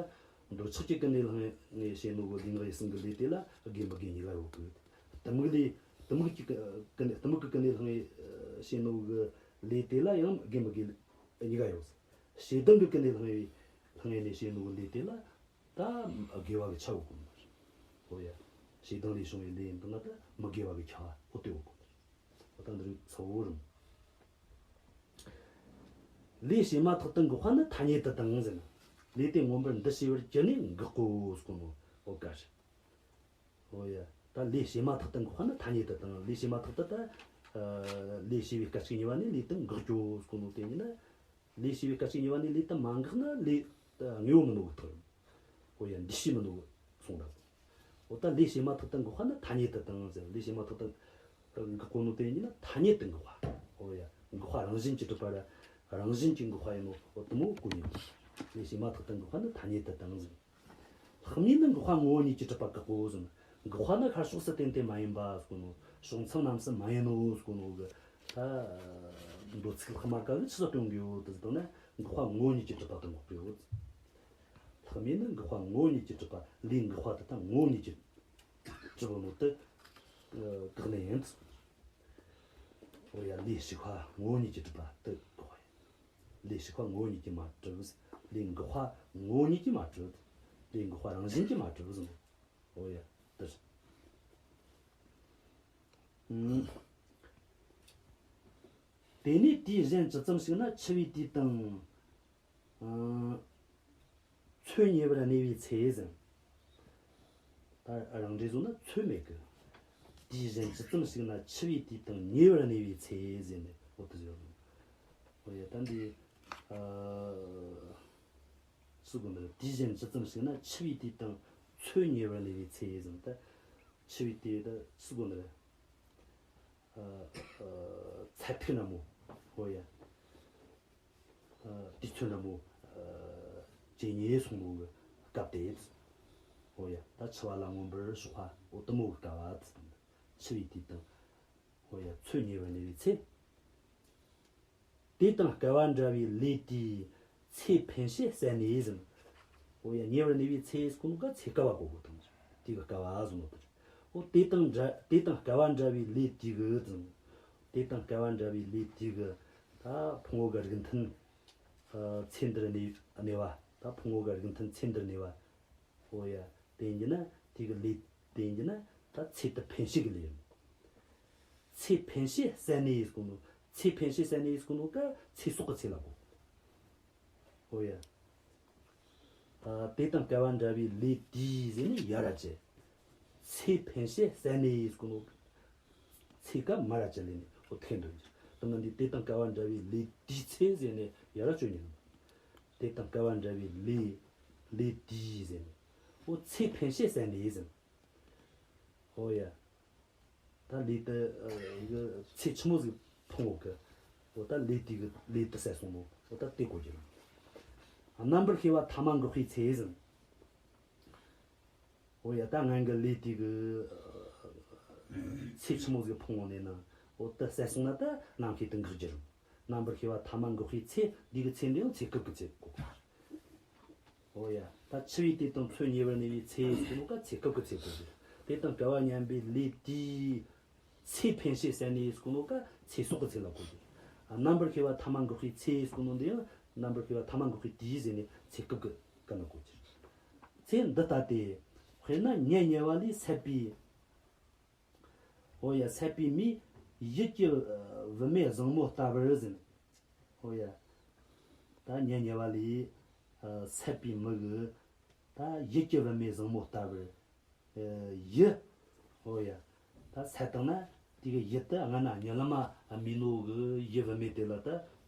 འདོད་ཆགས་ཀྱི་ཀུན་ནས་བསླངས་ནས་བྱས་ནོ་གི་ལུས་ངག་ཡིད་གསུམ་གྱི་ལས་དེ་ལ་དགེ་མི་དགེ་གཉིས་ཀ་ཡོད་གི། གཏི་མུག་ལས། གཏི་མུག་གི་ཀུན། གཏི་མུག་གི་ཀུན་ནས་བསླངས་ནས་བྱས་ནོ་གི་ལས་དེ་ལ་ཡང་དགེ་མི་དགེ་གཉིས་ཀ་ཡོད། ཞེ་སྡང་གི་ཀུན་ནས་བསླངས་ནས་བསླངས་ནས་བྱས་ནོ་གི་ལས་དེ་ལ་ད་དགེ་བ་གི་ཆ་ཡོད་གོ་ནི་རེད། འོ་ཡ། ཞེ་སྡང་ལས་བྱུང་བའི་ལས་ཡིན་དུས་ན་ད་མི་དགེ་བ་གི་ཆ་འོ་དེ་ཡོད་གོ་ནི་རེད། འོ་ད་འདི་རིགས་གཙོ་བོ་རུང་། ལས་བྱས་མ་ཐག་ཏུ་འགག་པ་ནི་ཐ་སྙད་དུ་དང་ཟེར། ལས་དེ་མངོན་པར་འདུ་བྱས་པར་གྱུར་ནས་འགག་གོ་ཟེར་གོ་ནོ། འོ་ཀ་རེད། འོ་ཡ། ད་ལས་བྱས་མ་ཐག་ཏུ་འགག་པ་ནི་ཐ་སྙད་དུ་དང་། ལས་བྱས་མ་ཐག་ཏུ་ད། ཨ། ལས་བྱས་པའི་སྐད་ཅིག་གཉིས་པ་ནས་ལས་དེ་འགག་རྒྱུ་ཟེར་གོ་ནོ་དེ་ཡིན་ན། ལས་བྱས་པའི་སྐད་ཅིག་གཉིས་པ་ནས་ལས་དེ་མ་འགགས་ན་ལས་དེ་དངོས་པོ་མིན་ནོ་གི་ཐག་རེད། འོ་ཡ། འདུས་བྱས་མིན་ནོ་གི་གསུངས་ད། འོ་ད་ལས་བྱས་མ་ཐག་ཏུ་འགག་པ་ནི་ཐ་སྙད་དུ་དང་ཟེར། ལས་བྱས་མ་ཐག་ཏུ་འགག་གོ་ནོ་དེ་ཡིན་ན་ཐ་སྙད་དུ་འགག་པ། འོ་ཡ། འགག་པ་རང་བཞིན་གྱིས་གྲུབ་པ་ར་རང་བཞིན་གྱིས་འགག་པ་ཡིན་ནོ། འོ་དེ་མོ་གོ་ནི། ལས་བྱས་མ་ཐག་ཏུ་འགག་པ་ནི་ཐ་སྙད་དུ་དང་ཟེར། ལྷག་མས་ནི་འགག་པ་ངོ་བོ་ཉིད་ཀྱིས་གྲུབ་པ་བཀག་གོ་ཟེར། འགག་པ་ནི་ཤར་ཕྱོགས་སུ་བརྟེན་ཏེ་མ་ཡིན་པ་ཟེར་གོ་ནོ། ཕྱོགས་མཚམས་རྣམས་སུ་མ་ཡིན་ནོ་ཟེར་གོ་ནོ་གི། ད་མདོ་ཚིག་ལྷག་མ་ཀ་གི་ཆི་ཟིག་སྟོན་གི་ཡོད་དེ་ཟེར་ན། འགག་པ་ངོ་བོ་ཉིད་ཀྱིས་གྲུབ་པ་དེ་འགོག་གི་ཡོད། ལྷག་མས་ནི་འགག་པ་ངོ་བོ་ཉིད་ཀྱིས་གྲུབ་པ། ལས་འགག་པ་དེ་ད་ངོ་བོ་ཉིད་ཀྱིས་གྲུབ་ནོ་དེ་བཀག་ནི་ཡིན། འོ་ཡ། ལས་ཞིག་པ་ངོ་བོ་ཉིད་ཀྱིས་གྲུབ་པ་དེ་འགག་པ་ཡིན། ལས་ཞིག་པ་ངོ་བོ་ཉིད་ཀྱིས་མ་གྲུབ། ལས་འགག་པ་ངོ་བོ་ཉིད་ཀྱིས་མ་གྲུབ། ལས་འགག་པ་རང་བཞིན་གྱིས་མ་གྲུབ་ཟེར། འོ་ཡ། དེ་རེད། ཨུམ། དེ་ནས་དུས་གཞན་ཇི་ཙམ་ཞིག་ན་འཆི་བའི་དུས་དང་། ཨ། ཚེ་ཉེ་བར་གནས་པའི་ཚེ་ཟེར། ད་རང་འགྲེལ་བཟོ་ན་ཚེ་མེད་གི། དུས་གཞན་ཇི་ཙམ་ཞིག་ན་འཆི་བའི་དུས་དང་ཉེ་བར་གནས་པའི་ཚེ་ཟེར་ནས་འོ་དེ་ཟེར་རོ། འོ་ཡ། ད་འདི། ཨ། སུ་གོ་ནི་རེད། དུས་གཞན་ཇི་ཙམ་ཞིག་ན་འཆི་བའི་དུས་དང་ཚེ་ཉེ་བར་གནས་པའི་ཚེ་ཟེར། ད་འཆི་བའི་དུས་ད་སུ་གོ་ནི་རེད། ཨ། ཨ། ཚད་ཐིག་ན་མོ། འོ་ཡ། ཨ། དུས་ཚོད་ན་མོ། ཨ། ཇེ་ཉེ་སོང་ནོ་གི་སྐབས་དེ། འོ་ཡ། ད་འཆི་བ་ལ་མངོན་པར་ཕྱོགས་པ། འོ་དེ་མོ་གི་སྐབས་བ་དེ་དང་། འཆི་བའི་དུས་དང་། འོ་ཡ། ཚེ་ཉེ་བར་གནས་པའི་ཚེ། དེ་དང་སྐལ་བ་འདྲ་བའི་ལས་དེའི་ཚེ་འཕེན་བྱེད་བསལ་ནས་ཟེར། འོ་ཡ། ཉེ་བར་གནས་པའི་ཚེ་ཟེར་གོ་ནོ་ག་ཚེ་སྐལ་བ་གོ་དགོས་དང་། དེ་གི་སྐལ་བ་ཟེར་ནོ་དེ། འོ་དེ་དང་འདྲ། དེ་དང་སྐལ་བ་འདྲ་བའི་ལས་དེ་གི་ཟེར། དེ་དང་སྐལ་བ་འདྲ་བའི་ལས་དེ་གི། ད་ཕུང་པོ་གི་རིགས་མཐུན། ཨ། ཚེ་འདིར་གནས། གནས་པ། ད་ཕུང་པོ་གི་རིགས་མཐུན་ཚེ་འདིར་གནས་པ། འོ་ཡ། དེ་ཡིན་རྒྱུ་ན་དེ་གི་ལས། དེ་ཡིན་རྒྱུ་ན་ད་ཚེ་དེ་འཕེན་བྱེད་ཀྱི་ལས་ཡིན། ཚེ་འཕེན་བྱེད་བསལ་ནས་ཟེར་གོ་ནོ། ཚེ་འཕེན་བྱེད་བསལ་ནས་ཟེར་གོ་ནོ་ག་ཚེ་སྲོག་གི་ཚེ་ལ་གོ། འོ་ཡ། ཨ། དེ་དང་སྐལ་བ་འདྲ་བའི་ལས་དེའི་ཟེར་ནས་ཡ་ར་བཅད། ཚེ་འཕེན་བྱེད་བསལ་ནས་ཟེར་གོ་ནོ། ཚེ་ག་མ་ར་བཅད་ལས་ནས་འོ་ཐེ་འདོད་ཀྱི། དེ་ང་འདི་དེ་དང་སྐལ་བ་འདྲ་བའི་ལས་དེའི་ཚེ་ཟེར་ནས་ཡ་ར་བཅད་ཉན། དེ་དང་སྐལ་བ་འདྲ་བའི་ལས། ལས་དེའི་ཟེར་ནས། འོ་ཚེ་འཕེན་བྱེད་བསལ་ནས་ཟེར། འོ་ཡ། ད་ལས་དེ། ཨ། གི་ཚེ་ཆི་མོ་ཟིག་ཕུང་བོ་གི། འོ་ད་ལས་དེ་གི་ལས་དེ་བསལ་སོང་ནོ། འོ་ད་དེ་གོ་རྒྱུ་རེད། རྣམ་པར་ཤེས་པ་ཐ་མ་འགག་པའི་ཚེ་ཟེར། འོ་ཡ། ད་ངན་གི་ལས་དེ་གི། ཨ། ཚེ་ཆི་མོ་ཟིག་ཕུང་བོ་ནས་ན། འོ་ད་བསལ་སོང་ན་ད་རྣམ་ཤེས་དེ་འགག་རྒྱུ་རེད། རྣམ་པར་ཤེས་པ་ཐ་མ་འགག་པའི་ཚེ། འདི་གི་ཚེ་འདི་ཡང་ཚེ་སྐབས་ཀྱི་ཚེ་གོ། འོ་ཡ། ད་འཆི་བའི་དུས་དང་ཚེ་ཉེ་བར་གནས་པའི་ཚེ་ཟེར་གོ་ནོ་ག་ཚེ་སྐབས་ཀྱི་ཚེ་གོ་རྒྱུ། དེ་དང་སྐལ་བ་མཉམ་པའི་ལས་དེའི་ཚེ་འཕེན་བྱེད་བསལ་ནས་ཟེར་གོ་ནོ་ག་ཚེ་སྲོག་གི་ཚེ་ལ་གོ་རྒྱུ། རྣམ་པར་ཤེས་པ་ཐ་མ་འགག་པའི་ཚེ་ཟེར་གོ་ནོ་འདི་ཡང་རྣམ་པར་ཤེས་པ་ཐ་མ་འགག་པའི་དུས་ཟེར་ནས་ཚེ་སྐབས་ཀྱི་སྐབས་ན་གོ་རྒྱུ། ཚེ་འདི་ལྟ་སྟེ། དཔེར་ན་ཉལ་ཉལ་བ་ལས་སད་པའི། འོ་ཡ། སད་པའི་མིའི་ཡུལ་གྱི། ཨ། བུད་མེད་བཟང་མོ་ལྟ་བུར་ཟེར། འོ་ཡ། ད་ཉལ་ཉལ་བ་ལས། ཨ། སད་པའི་མི་གི་ད་ཡུལ་གྱི་བུད་མེད་བཟང་མོ་ལྟ་བུར། ཨ། ཡུལ། འོ་ཡ། ད་སད་བཏང་ན་དེ་གི་ཡུལ་དེ་སྔ་ན་རྨི་ལམ་མ་རྨིས་ནོ་གི་ཡུལ་བུད་མེད་དེ་ལ་ད་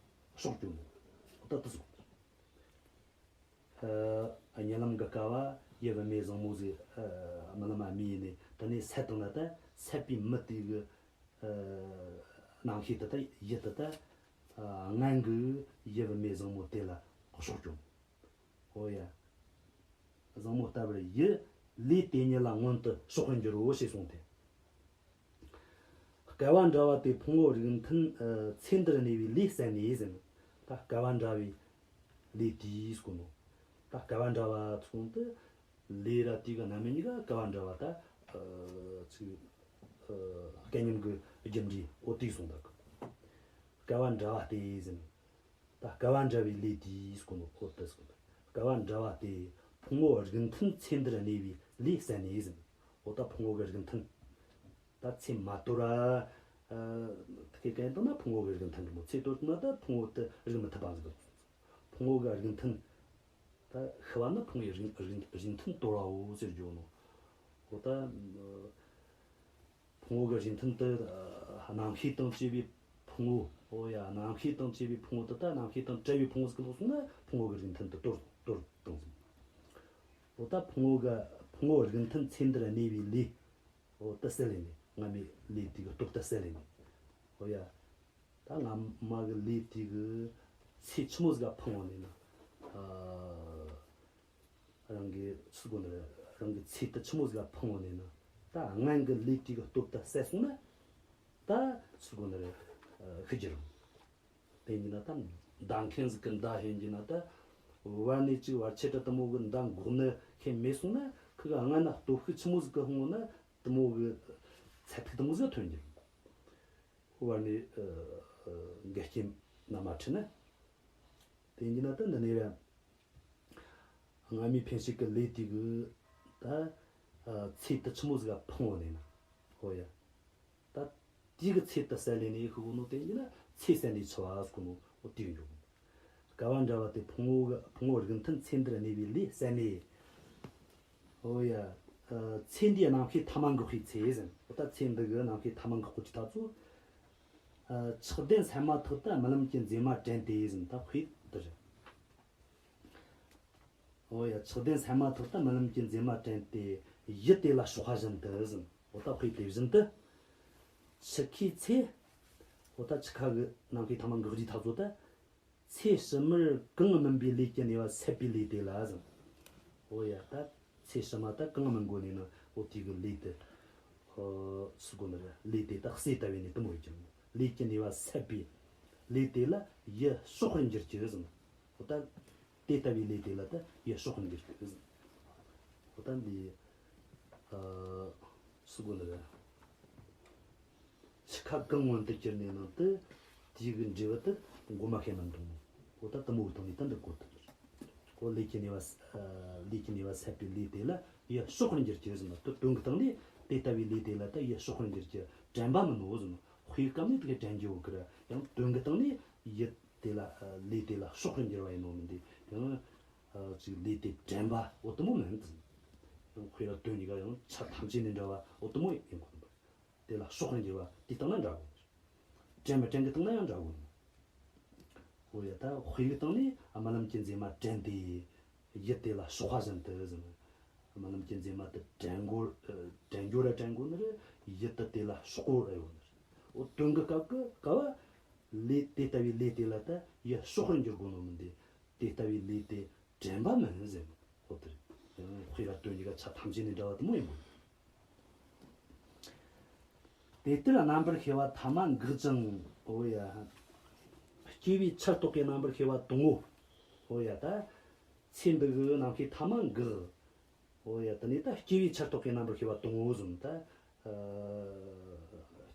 ཕྱོགས་གྱུར་ནོ། ད་དེ་སོང་། ཨ། རྨི་ལམ་གྱི་སྐབས་བ་ཡུལ་བུད་མེད་བཟང་མོ་ཟིག་ཨ། རྨི་ལམ་མ་རྨིས་ནས། དེ་ནས་སད་བཏང་ན་ད་སད་པའི་མི་དེ་གི། ཨ། རྣམ་ཤེས་དེ་ད་ཡུལ་དེ་ད། ཨ། སྔན་གྱི་ཡུལ་བུད་མེད་བཟང་མོ་དེ་ལ་ཕྱོགས་གྱུར། འོ་ཡ། བཟང་མོ་ལྟ་བུར་ཡུལ། ལས་དེ་ཉིད་ལ་མངོན་དུ་ཕྱོགས་པར་འགྱུར་རོ་ཞེས་གསུངས་ཏེ། སྐལ་བ་འདྲ་བ་སྟེ་ཕུང་པོ་རིགས་མཐུན། ཨ། ཚེ་འདིར་གནས་པའི་ལས་བསལ་ནས་ཟེར། ད་སྐལ་བ་འདྲ་བའི་ལས་དེའི་ཟེར་གོ་ནོ། ད་སྐལ་བ་འདྲ་བ་ཚོ་དེ་ལས་ར་དེ་གི་རྣམ་སྨིན་གཉིས་ཀ་སྐལ་བ་འདྲ་བ། ད། ཨ། ཚིག་ཨ། སྐལ་མཉམ་གྱི་རྒྱུ་འབྲས་འོ་དེ་གསུངས་ད་གི། སྐལ་བ་འདྲ་བ་སྟེ་ཟེར། ད་སྐལ་བ་འདྲ་བའི་ལས་དེའི་ཟེར་གོ་ནོ་འོ་དེ་ཟེར་གོ་ནོ། སྐལ་བ་འདྲ་བ་སྟེ་ཕུང་པོ་རིགས་མཐུན་ཚེ་འདིར་གནས་པའི་ལས་བསལ་ནས་ཟེར། འོ་ད་ཕུང་པོ་གི་རིགས་མཐུན། ད་ཚེ་མ་དོར་ར། ཨ། དེ་གའི་དོན་ན་ཕུང་པོ་གི་རིགས་མཐུན་རེད་མོ། ཚེ་དོར་ན་ད་ཕུང་པོ་དེ་རིགས་མི་མཐུན་པ་ཟིག་ཕུང་པོ་གི་རིགས་མཐུན། ད་ཤི་བ་ནི་ཕུང་པོའི་རིགས་རིགས་རིགས་མཐུན་དོར་བའོ་ཟེར་རྒྱུ་ནོ། འོ་ད་ཕུང་པོ་གི་རིགས་མཐུན་དེ་རྣམ་ཤེས་དང་བཅས་པའི་ཕུང་པོ། འོ་ཡ། རྣམ་ཤེས་དང་བཅས་པའི་ཕུང་པོ་དེ་ད་རྣམ་ཤེས་དང་བྲལ་བའི་ཕུང་པོ་ཟིག་གི་ལོག་སོང་ན་ཕུང་པོ་གི་རིགས་མཐུན་དེ་དོར་དོར་བཏང་ཟིན། འོ་ད་ཕུང་པོ་གི་ཕུང་པོ་རིགས་མཐུན་ཚེ་འདིར་གནས་པའི་ལས། འོ་དེ་སད་ལས་ནས། སྔ་མའི་ལས་དེ་གི་སྟོབས་དེ་སད་ལས་ནས། འོ་ཡ། ད་སྔ་མ་གི་ལས་དེ་གི་ཚེ་ཆི་མོ་ཟིག་ག་ཕུང་བ་ནས་ན། ཨ། རང་གི་སུ་གོ་ནི་རེད། རང་གི་ཚེ་དེ་ཆི་མོ་ཟིག་ག་ཕུང་བ་ནས་ན། ད་སྔོན་གི་ལས་དེ་གི་སྟོབས་དེ་སད་སོང་ན། ད་སུ་གོ་ནི་རེད། ཤི་རྒྱུ་རེད། དེ་ཡིན་ན་ད་མདའ་མཁན་ཟིག་གི་མདའ་ཧེ་ཡིན་ན། ད་བར་ནས་ཅིག་བར་ཆད་དེ་དེ་མོ་གི་མདའ་འགོག་ནི་ཧེ་མེད་སོང་ན། ཁི་གི་སྔ་ན་སྟོབས་ཤུགས་ཆི་མོ་ཟིག་གི་ཕུང་བ་ན་དེ་མོ་གི་ཚད་ཐིག་དེ་མོ་ཟིག་ཐོན་རྒྱུ། བར་ནས་འགལ་རྐྱེན་ན་མ་འཕྲད་ན། དེ་ཡིན་ན་ད་འདི་ནས་ར། སྔ་མའི་འཕེན་བྱེད་ཀྱི་ལས་དེ་གི་ད་ཚེ་དེ་ཆི་མོ་ཟིག་ག་ཕུང་བ་ནས་ན། ཧོ་ཡ། ད་དེ་གི་ཚེ་དེ་སད་ལས་ནས་ཤི་གོ་ནོ་དེ་ཡིན་ན་ཚེ་སད་ནས་འཆི་བ་ཟེར་གོ་ནོ། འོ་དེ་ཡིན་འགྲོ། སྐལ་བ་འདྲ་བ་སྟེ་ཕུང་པོ་གི་ཕུང་པོ་རིགས་མཐུན་ཚེ་འདིར་གནས་པའི་ལས་སད་ནས། ཨོ་ཡ། ཚེ་འདིའི་རྣམ་ཤེས་ཐ་མ་འགག་པའི་ཚེ་ཟེར། འོ་ད་ཚེ་འདི་གི་རྣམ་ཤེས་ཐ་མ་འགག་གོ་ཅི་ཐག་ཚོ། ཆགས་ལྡན་སད་མ་ཐག་ཏུ་རྨི་ལམ་གྱི་མཛེས་མ་དྲན་ཏེ་ཟེར། ད་དཔེ་དེ་རེད། ཨོ་ཡ། ཆགས་ལྡན་སད་མ་ཐག་ཏུ་རྨི་ལམ་གྱི་མཛེས་མ་དྲན་ཏེ། ཡུལ་དེ་ལ་ཕྱོགས་པ་བཞིན་དུ་ཟེར། འོ་ད་དཔེ་དེ་བཞིན་དུ། འཆི་ཁའི་ཚེ། འོ་ད་འཆི་ཁ་གི་རྣམ་ཤེས་ཐ་མ་འགག་རྒྱུའི་ཐག་ཚོད་ད། ཚེ་ཕྱི་མར་གང་སྨིན་པའི་ལས་ཀྱི་ནུས་པ་སད་པའི་ལས་དེ་ལ་ཟེར། འོ་ཡ། ད་ཚེ་ཕྱི་མ་ད་གང་སྨིན་དགོས་ནས་ན། འོ་དེ་གི་ལས་དེ། ཨོ། སུ་གོ་ནི་རེད། ལས་དེ་ད་སད་ལྟ་བས་ནས་དེ་མོ་ཡོད་ཀྱང་། ལས་ཀྱི་ནུས་པ་སད་པའི་ལས་དེ་ལ་ཡིད་གཤོག་པར་འགྱུར་གྱི་ཟེར། འོ་ད་དེ་ལྟ་བུའི་ལས་དེ་ལ་ད་ཡིད་གཤོག་པར་འགྱུར་གྱི་ཟེར། འོ་ད་འདི། ཨ། སུ་གོ་ནི་རེད། འཆི་ཁ་གང་མངོན་དུ་གྱུར་ནས་ནང་དུ་དེའི་གི་འབྲས་བུ་དེ་མགོ་མ་ཤེས་ན་འདོང་ངོ་། འོ་ད་དེ་མོ་བོ་དང་ནི་ད་འདི་གོ་ཐུབ། འོ་ལས་ཀྱི་ནུས་པ། ལས་ཀྱི་ནུས་པ་སད་པའི་ལས་དེ་ལ་ཡིད་གཤོག་པར་འགྱུར་གྱི་ཟེར་ན། དོན་གྱི་སྟེང་ནས་དེ་ལྟ་བུའི་ལས་དེ་ལ་ད་ཡིད་གཤོག་པར་འགྱུར་གྱི། དྲན་པ་མིན་ནོ་ཟེར་ན། དཔེའི་སྐབས་ནས་དེ་ག་དྲན་རྒྱུ་ཡོད་གི་ར། ཡང་དོན་གྱི་སྟེང་ནས་ཡིད་དེ་ལ། ལས་དེ་ལ་གཤོག་པར་འགྱུར་བ་ཡིན་ནོ་མིན་ཏེ། ཡང་ཅིག་ལས་དེ་དྲན་པ་འོ་དེ་མོ་མིན་ཟེར། ཡང་དཔེ་ར་དོན་གཉིས་ཀ་ཡང་ཆ་ཐམས་ཅད་ནས་འདྲ་བ་འོ་དེ་མོ་ཡིན་དགོས་ནི། དེ་ལ་གཤོག་པར་འགྱུར་བ་དེ་བཏང་ན་འདྲ་གོ། དྲན་མི་དྲན་གྱི་བཏང་ན་ཡང་འདྲ་གོ། འོ་ཡ། ད་དཔེ་གི་སྟེང་ནས་རྨི་ལམ་གྱི་མཛེས་མ་དྲན་ཏེ། ཡུལ་དེ་ལ་ཕྱོགས་པ་བཞིན་དུ་ཟེར། རྨི་ལམ་གྱི་མཛེས་མ་དེ་དྲན་དགོས། དྲན་རྒྱུ་ར་དྲན་དགོས་ནི་རེད། ཡུལ་དེ་དེ་ལ་ཕྱོགས་པ་ར་ཡོད་ནི་རེད། འོ་དོན་གྱི་སྐབས་ཀྱི་སྐབས་བ། ལས་དེ་ལྟ་བུའི་ལས་དེ་ལ་ད་ཡིད་གཤོག་པར་འགྱུར་དགོས་ནོ་མིན་ཏེ། དེ་ལྟ་བུའི་ལས་དེ་དྲན་པ་མིན་ཟེར། འོ་དེ་རེད། དཔེ་ར་དོན་གཉིས་ཀ་ཆ་ཐམས་ཅད་ནས་འདྲ་བ་དེ་མོ་ཡིན་པ། དེ་ལྟར་རྣམ་པར་ཤེས་པ་ཐ་མ་འགགས་ཀྱང་། འོ་ཡ། སྐྱེ་བའི་ཆར་གཏོགས་པའི་རྣམ་པར་ཤེས་པ་དང་པོ། འོ་ཡ། ད་ཚེ་འདི་གི་རྣམ་ཤེས་ཐ་མ་འགགས། འོ་ཡ། དེ་ནས་ད་སྐྱེ་བའི་ཆར་གཏོགས་པའི་རྣམ་པར་ཤེས་པ་དང་པོ་ཟེར། ད་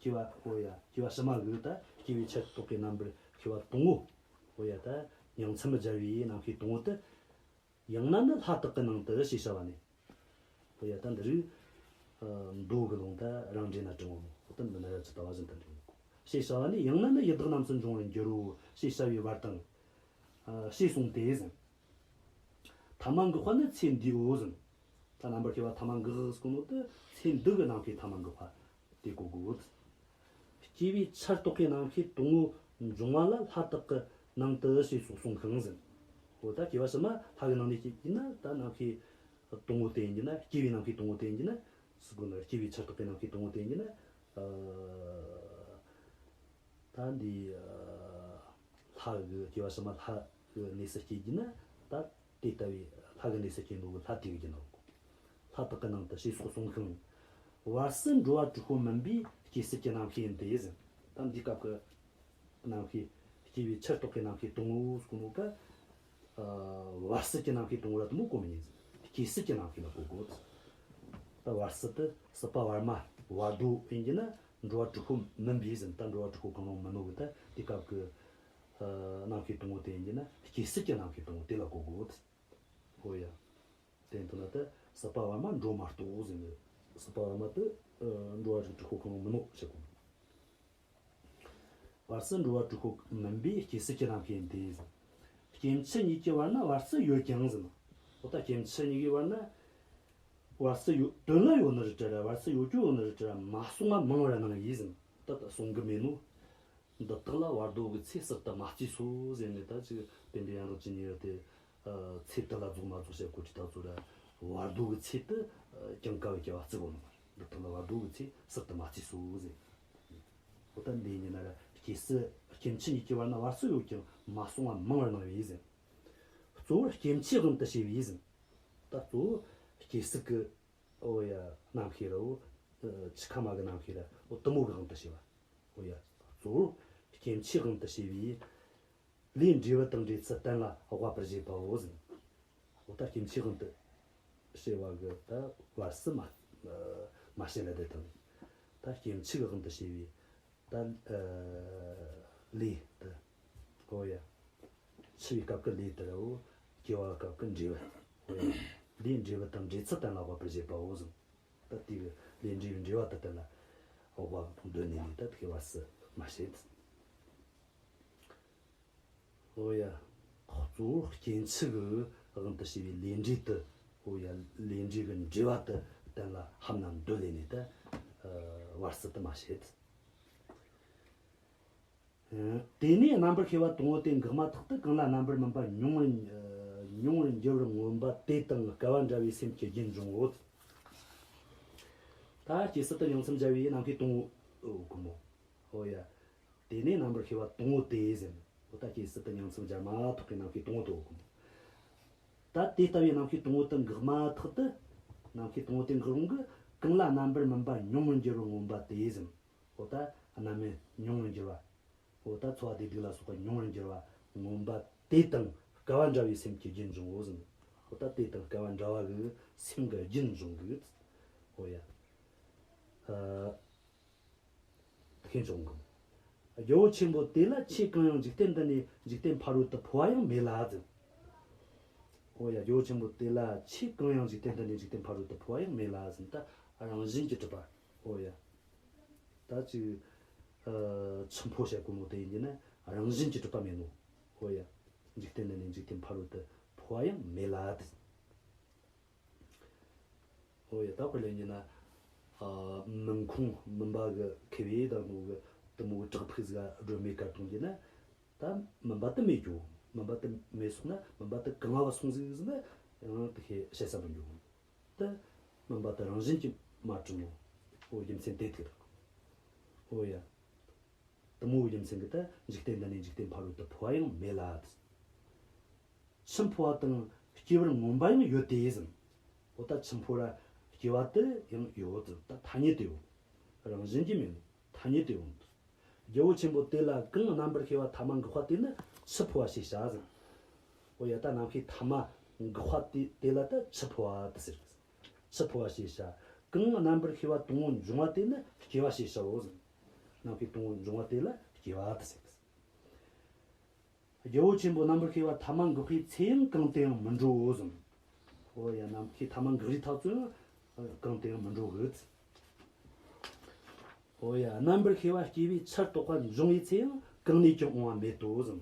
སྐྱེ་བ། འོ་ཡ། སྐྱེ་བ་ཕྱི་མ་གི་ད་སྐྱེ་བའི་ཆར་གཏོགས་པའི་རྣམ་པར་ཤེས་པ་དང་པོ། འོ་ཡ། ད་ཉིང་མཚམས་སྦྱར་བའི་རྣམ་ཤེས་དང་པོ་དེ། ཡང་ན་ནི་ལྷ་དག་གི་ནང་དུ་ཞེས་བྱ་བ་ནས། འོ་ཡ། ད་འདི་རིགས། ཨ། མདོ་གི་ལུང་ད་རང་འགྲེལ་ན་དྲང་བོ་མོ། འོ་ད་འདི་ན་ར་ཅི་ལྟ་བ་བཞིན་དུ་འགྲེལ་ནོ། ཞེས་བྱ་བ་ནས། ཡང་ན་ནི་ཡི་དྭགས་རྣམས་སུ་འབྱུང་བར་འགྱུར་རོ་ཞེས་བྱ་བའི་བར་དང་། ཨ། ཞེས་གསུངས་ཏེ་ཟེར། ཐ་མ་འགགས་པ་ནི་ཚེ་འདིའོ་ཟེར། ད་རྣམ་པར་ཤེས་པ་ཐ་མ་འགགས་ཟེར་གོ་ནོ་དེ་ཚེ་འདི་གི་རྣམ་ཤེས་ཐ་མ་འགགས་པ་དེ་གོ་དགོས། སྐྱེ་བའི་ཆར་གཏོགས་པའི་རྣམ་ཤེས་དང་པོ་འབྱུང་བ་ལ་ལྷ་དག་གི་ནང་དུ་ཞེས་སོགས་གསུངས་ཤིང་ཟེར། འོ་ད་སྐྱེ་བ་ཕྱི་མ་ལྷ་གི་ནང་ནས་སྐྱེ་རྒྱུ་ན། ད་རྣམ་ཤེས་དང་པོ་དེ་ཡིན་རྒྱུ་ན། སྐྱེ་བའི་རྣམ་ཤེས་དང་པོ་དེ་ཡིན་རྒྱུ་ན། སུ་གོ་ནི། སྐྱེ་བའི་ཆར་གཏོགས་པའི་རྣམ་ཤེས་དང་པོ་དེ་ཡིན་རྒྱུ་ན། ཨ། ད་འདི། ཨ། ལྷ་གི། སྐྱེ་བ་ཕྱི་མ་ལྷ་གི་གནས་སུ་སྐྱེ་རྒྱུ་ན། ད་དེ་ལྟ་བུའི་ལྷ་གི་གནས་སུ་སྐྱེ་ནོ་གི་ལྷ་དེ་གི་རྒྱུ་ནོ། ལྷ་དག་གི་ནང་དུ་ཞེས་སོགས་གསུངས་ཤིང་། བར་སྲིད་འགྲོ་བ་དྲུག་པོ་མིན་པའི་སྐྱེ་སྲིད་ཀྱི་རྣམ་ཤེས་ཡིན་ཏེ་ཟེར། ད་འདི་སྐབས་ཀྱི་རྣམ་ཤེས། སྐྱེ་བའི་ཆར་གཏོགས་པའི་རྣམ་ཤེས་དང་པོ་ཟེར་གོ་ནོ་ག། ཨ། བར་སྲིད་ཀྱི་རྣམ་ཤེས་དང་པོ་ར་དེ་མོ་གོ་མི་ཉན་ཟེར། སྐྱེ་སྲིད་ཀྱི་རྣམ་ཤེས་ལ་གོ་དགོས། ད་བར་སྲིད་དེ་སྲིད་པ་བར་མ་བར་དོ་ཡིན་རྒྱུ་ན། འགྲོ་བ་དྲུག་པོ་མིན་པའི་ཟེར། ད་འགྲོ་བ་དྲུག་པོ་གང་རུང་མིན་ནོ་གི། ད་དེ་སྐབས་ཀྱི། ཨ། རྣམ་ཤེས་དང་པོ་དེ་ཡིན་རྒྱུ་ན་སྐྱེ་སྲིད་ཀྱི་རྣམ་ཤེས་དང་པོ་དེ་ལ་གོ་དགོས། འོ་ཡ། དེ་ཡིན་དུས་ན་ད་སྲིད་པ་བར་མ་འགྲོ་མ་གཏོགས་ཟེར་ནས། སྲིད་པ་བར་མ་དེ། ཨ། འགྲོ་བ་དྲུག་པོ་གང་རུང་མིན་ནོ་ཞེས་གོ། བར་སྲིད་འགྲོ་བ་དྲུག་པོ་མིན་པའི་སྐྱེ་སྲིད་ཀྱི་རྣམ་ཤེས་ཡིན་ཏེ། སྐྱེ་འཆི་གཉིས་ཀྱི་བར་ན་བར་སྲིད་ཡོད་ཀྱང་ཟེར། འོ་ད་སྐྱེ་འཆི་གཉིས་ཀྱི་བར་ན་བར་སྲིད་ཡོད། དོན་ལ་ཡོད་ནི་རེད་དྲ་ར། བར་སྲིད་ཡོད་རྒྱུ་ཡོད་ནི་རེད་དྲ་ར། མ་གསུངས་པ་མང་བར་སྣང་བས་ཟེར། ད་ད་གསུང་གི་མེད་ནོ། འདི་དག་ལ་བར་དོ་གི་ཚེ་གསར་དུ་མ་བརྩིས་སོ་ཟེར་ནས། ད་ཅིག་བསྟན་པའི་ཡན་ལག་བཅུ་གཉིས་དེ་ཚེ་དེ་ལ་རྫོགས་མ་རྫོགས་བཤད་གོ་དུས་ད་ཚོ་ར། བར་དོ་གི་ཚེ་དེ་ཀྱང་ཀ་བའི་སྐྱེ་བ་བརྩི་གོ་ནོ་མ་རེད། འདི་དག་ལ་བར་དོ་གི་ཚེ་གསར་དུ་མ་བརྩིས་སོ་ཟེར། འོ་ད་འདི་ཡིན་ན་ར། སྐྱེ་སྲིད་སྐྱེ་འཆི་གཉིས་ཀྱི་བར་ན་བར་སྲིད་ཡོད་ཀྱང་མ་གསུངས་པ་མང་བར་སྣང་བས་ཟེར། གཙོ་བོར་སྐྱེ་འཆིའི་དབང་དུ་བྱས་པས་ཟེར། ད་གཙོ་བོ་སྐྱེ་སྲིད་ཀྱི། འོ་ཡ། རྣམ་ཤེས་ར། འོ། འཆི་ཁ་མ་གི་རྣམ་ཤེས་ར། འོ་དེ་མོ་གི་དབང་དུ་བྱས་པ། འོ་ཡ། གཙོ་བོར་སྐྱེ་འཆིའི་དབང་དུ་བྱས་པས། ལས་འབྲས་བུ་དང་འབྲེལ་ཚུལ་གཏན་ལ་དབབ་པར་བྱེད་པའོ་ཟེར། འོ་ད་སྐྱེ་འཆིའི་དབང་དུ་བྱས་པ་གི་ད་བར་སྲིད་མ་མ་བཤད་ལ་དེ་དང་། ད་སྐྱེ་འཆི་གི་དབང་དུ་བྱས་པའི་ད་ལས་དེ། འོ་ཡ། འཆི་བའི་སྐབས་ཀྱི་ལས་དེ་ར། འོ་སྐྱེ་བའི་སྐབས་ཀྱི་འབྲས་བུ། འོ་ཡ། ལས་འབྲས་བུ་དང་འབྲེལ་ཚུལ་གཏན་ལ་དབབ་པར་བྱེད་པའོ་ཟེར། ད་དེ་གི་ལས་འབྲས་བུའི་འབྲེལ་བ་དེ་གཏན་ལ་དབབ་པ་འདོད་ནས་ནི་ད་དེ་གི་བར་སྲིད་མ་བཤད། འོ་ཡ། གཙོ་བོར་སྐྱེ་འཆི་གི་དབང་དུ་བྱས་པའི་ལས་འབྲས་དེ། འོ་ཡ། ལས་འབྲས་ཀྱི་འབྲེལ་བ་དེ་གཏན་ལ་ཕབ་ན་འདོད་ལས་ནས་ད་བར་སྲིད་དེ་མ་བཤད། དེ་ནས་རྣམ་པར་ཤེས་པ་དང་པོ་དེ་འགགས་མ་ཐག་ཏུ་གང་ལ་རྣམ་པར་སྨིན་པ་མྱོང་བར་མྱོང་བར་འགྱུར་བར་མངོན་པ་དེ་དང་སྐལ་བ་འདྲ་བའི་སེམས་ཀྱི་རྒྱུན་འབྱུང་ངོ་། ད་སྐྱེ་སྲིད་དུ་ཡང་མཚམས་སྦྱར་བའི་རྣམ་ཤེས་དང་པོ་གོ་མོ། འོ་ཡ། དེ་ནས་རྣམ་པར་ཤེས་པ་དང་པོ་དེ་ཟེར། འོ་ད་སྐྱེ་སྲིད་དུ་ཡང་མཚམས་སྦྱར་མ་ཐག་གི་རྣམ་ཤེས་དང་པོ་དེ་གོ་མོ། ད་དེ་ལྟ་བུའི་རྣམ་ཤེས་དང་པོ་དེ་འགགས་མ་ཐག་ཏུ། རྣམ་ཤེས་དང་པོ་དེ་འགགས་རུང་གི་གང་ལ་རྣམ་པར་སྨིན་པ་མྱོང་བར་འགྱུར་བར་མངོན་པ་དེ་ཟེར། འོ་ད་རྣམ་སྨིན་མྱོང་བར་འགྱུར་བ། འོ་ད་ཚོར་བ་བདེ་སྡུག་ལ་སོགས་པ་མྱོང་བར་འགྱུར་བ་མངོན་པ་དེ་དང་སྐལ་བ་འདྲ་བའི་སེམས་ཀྱི་རྒྱུན་འབྱུང་ངོ་ཟེར། འོ་ད་དེ་དང་སྐལ་བ་འདྲ་བ་གི་སེམས་ཀྱི་རྒྱུན་འབྱུང་གི། འོ་ཡ། ཨ། དེ་འབྱུང་གི། རྒྱལ་པོ་ཆེན་པོ་དེ་ལ་ཆོས་གང་ཡང་འཇིག་རྟེན་འདི་ནས་འཇིག་རྟེན་ཕ་རོལ་ཏུ་འཕོ་བ་ཡང་མེད་ལ་ཟེར། འོ་ཡ། རྒྱལ་པོ་ཆེན་པོ་དེ་ལ་ཆོས་གང་ཡང་འཇིག་རྟེན་འདི་ནས་འཇིག་རྟེན་ཕ་རོལ་ཏུ་འཕོ་བ་ཡང་མེད་ལ་ཟེར། ད་རང་བཞིན་གྱིས་གྲུབ་པ། འོ་ཡ། ད་ཅིག་ཨ། འཆི་འཕོ་བྱ་གོ་མོ་དེ་ཡིན་གྱི་ན་རང་བཞིན་གྱིས་གྲུབ་པ་མེད་ནོ། འོ་ཡ། འཇིག་རྟེན་འདི་ནས་འཇིག་རྟེན་ཕ་རོལ་ཏུ་འཕོ་བ་ཡང་མེད་ལ་དེ། འོ་ཡ། ད་དཔེ་ལེན་གྱི་ན། ཨ། མུན་ཁུང་མུན་པ་གི་ཁེབས་པའི་ད་མོ་གི་དེ་མོ་གི་བྲག་ཕུག་ཟིག་ག་སྒྲོན་མེ་དཀར་གཏོང་གྱི་ན། ད་མུན་པ་དེ་མེད་རྒྱུ། མུན་པ་དེ་མེད་སོང་ན་མུན་པ་དེ་གང་བ་སོང་ཟིག་ཟིག་ན་ཡང་དེ་ཁེ་བཤད་ས་མི་འགྱོ། ད་མུན་པ་དེ་རང་བཞིན་གྱིས་མ་གྲུབ་ནོ། འོ་རྒྱུ་མཚན་དེ་ཐུག་རེད། འོ་ཡ། དེ་མོ་རྒྱུ་མཚན་གྱིས་ད་འཇིག་རྟེན་འདི་ནས་འཇིག་རྟེན་ཕ་རོལ་ཏུ་འཕོ་བ་ཡང་མེད་ལ། འཆི་འཕོ་བ་དང་སྐྱེ་བར་མངོན་པ་ཡང་ཡོད་དེ་ཟེར། འོ་ད་འཆི་འཕོ་ར་སྐྱེ་བ་དེ་ཡང་ཡོད་ཟེར། ད་ཐ་སྙད་དུ་ཡོད། རང་བཞིན་གྱིས་མེད་ནོ། ཐ་སྙད་དུ་ཡོད། རྒྱལ་པོ་ཆེན་པོ་དེ་ལ་གང་རྣམ་པར་ཤེས་པ་ཐ་མ་འགགས་པ་དེ་ནི་འཆི་འཕོ་བ་ཞེས་བྱ་ཟེར། འོ་ཡ། ད་རྣམ་ཤེས་ཐ་མ་འགགས་པ་དེ་དེ་ལ་ད་འཆི་འཕོ་བ་དེ་ཟེར། འཆི་འཕོ་བ་ཞེས་བྱ། གང་རྣམ་པར་ཤེས་པ་དང་པོ་འབྱུང་བ་དེ་ནི་སྐྱེ་བ་ཞེས་བྱའོ་ཟེར། རྣམ་ཤེས་དང་པོ་འབྱུང་བ་དེ་ལ་སྐྱེ་བ་དེ་ཟེར། རྒྱལ་པོ་ཆེན་པོ་རྣམ་པར་ཤེས་པ་ཐ་མ་འགགས་པའི་ཚེ་ཡང་གང་དུ་ཡང་མི་འགྲོའོ་ཟེར། འོ་ཡ། རྣམ་ཤེས་ཐ་མ་འགགས་རིས་ཐག་ཚོད་ཡང་གང་དུ་ཡང་མི་འགྲོ་གི། འོ་ཡ། རྣམ་པར་ཤེས་པ་སྐྱེ་བའི་ཆར་གཏོགས་པ་འབྱུང་བའི་ཚེ་ཡང་གང་ནས་ཀྱང་འོང་བ་མེད་དོ་ཟེར།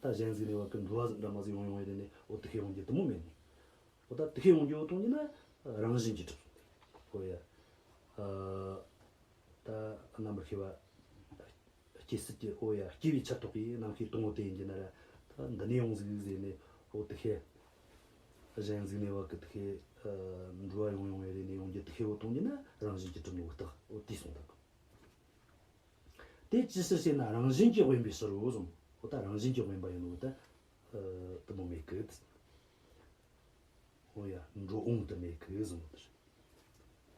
ད་གཞན་ཟིག་ནས་བ་གི་འགྲོ་བ་འདྲ་མ་ཟིག་ཡོང་ཡོང་བའི་དེ་ནས་འོ་དེ་ཤེས་འོང་རྒྱུ་དེ་མོ་མེད་ནི། འོ་ད་དེ་ཤེས་འོང་རྒྱུ་འོ་དང་གི་ན་རང་བཞིན་གྱིས་གྲུབ། འོ་ཡ། ཨ། ད་རྣམ་པར་ཤེས་པ་སྐྱེ་སྲིད་ཀྱི། འོ་ཡ། སྐྱེ་བའི་ཆར་གཏོགས་པའི་རྣམ་ཤེས་དང་པོ་དེ་ཡིན་གྱི་ན་ར། ད་འདི་ནས་ཡོང་ཟིག་ཟེར་ནས་འོ་དེ་ཤེས། གཞན་ཟིག་ནས་བ་གི་དེ་ཤེས། ཨ། འགྲོ་བ་ཡོང་ཡོང་བའི་རེ་ནས་ཡོང་རྒྱུ་དེ་ཤེས་འོ་དང་གི་ན་རང་བཞིན་གྱིས་གྲུབ་ནོ་རྟགས་འོ་དེ་སོང་ད་གི། དེ་ཅི་ཕྱིར་ཞེ་ན་རང་བཞིན་གྱིས་དབེན་པའི་ཕྱིར་རོ་གསུངས། འོ་ད་རང་བཞིན་གྱིས་དབེན་པ་ཡིན་ནོ་ད། ཨ། དེ་མོ་མེད་གི། འོ་ཡ། འགྲོ་འོང་དུ་མེད་གི་གསུངས་པ་དེ་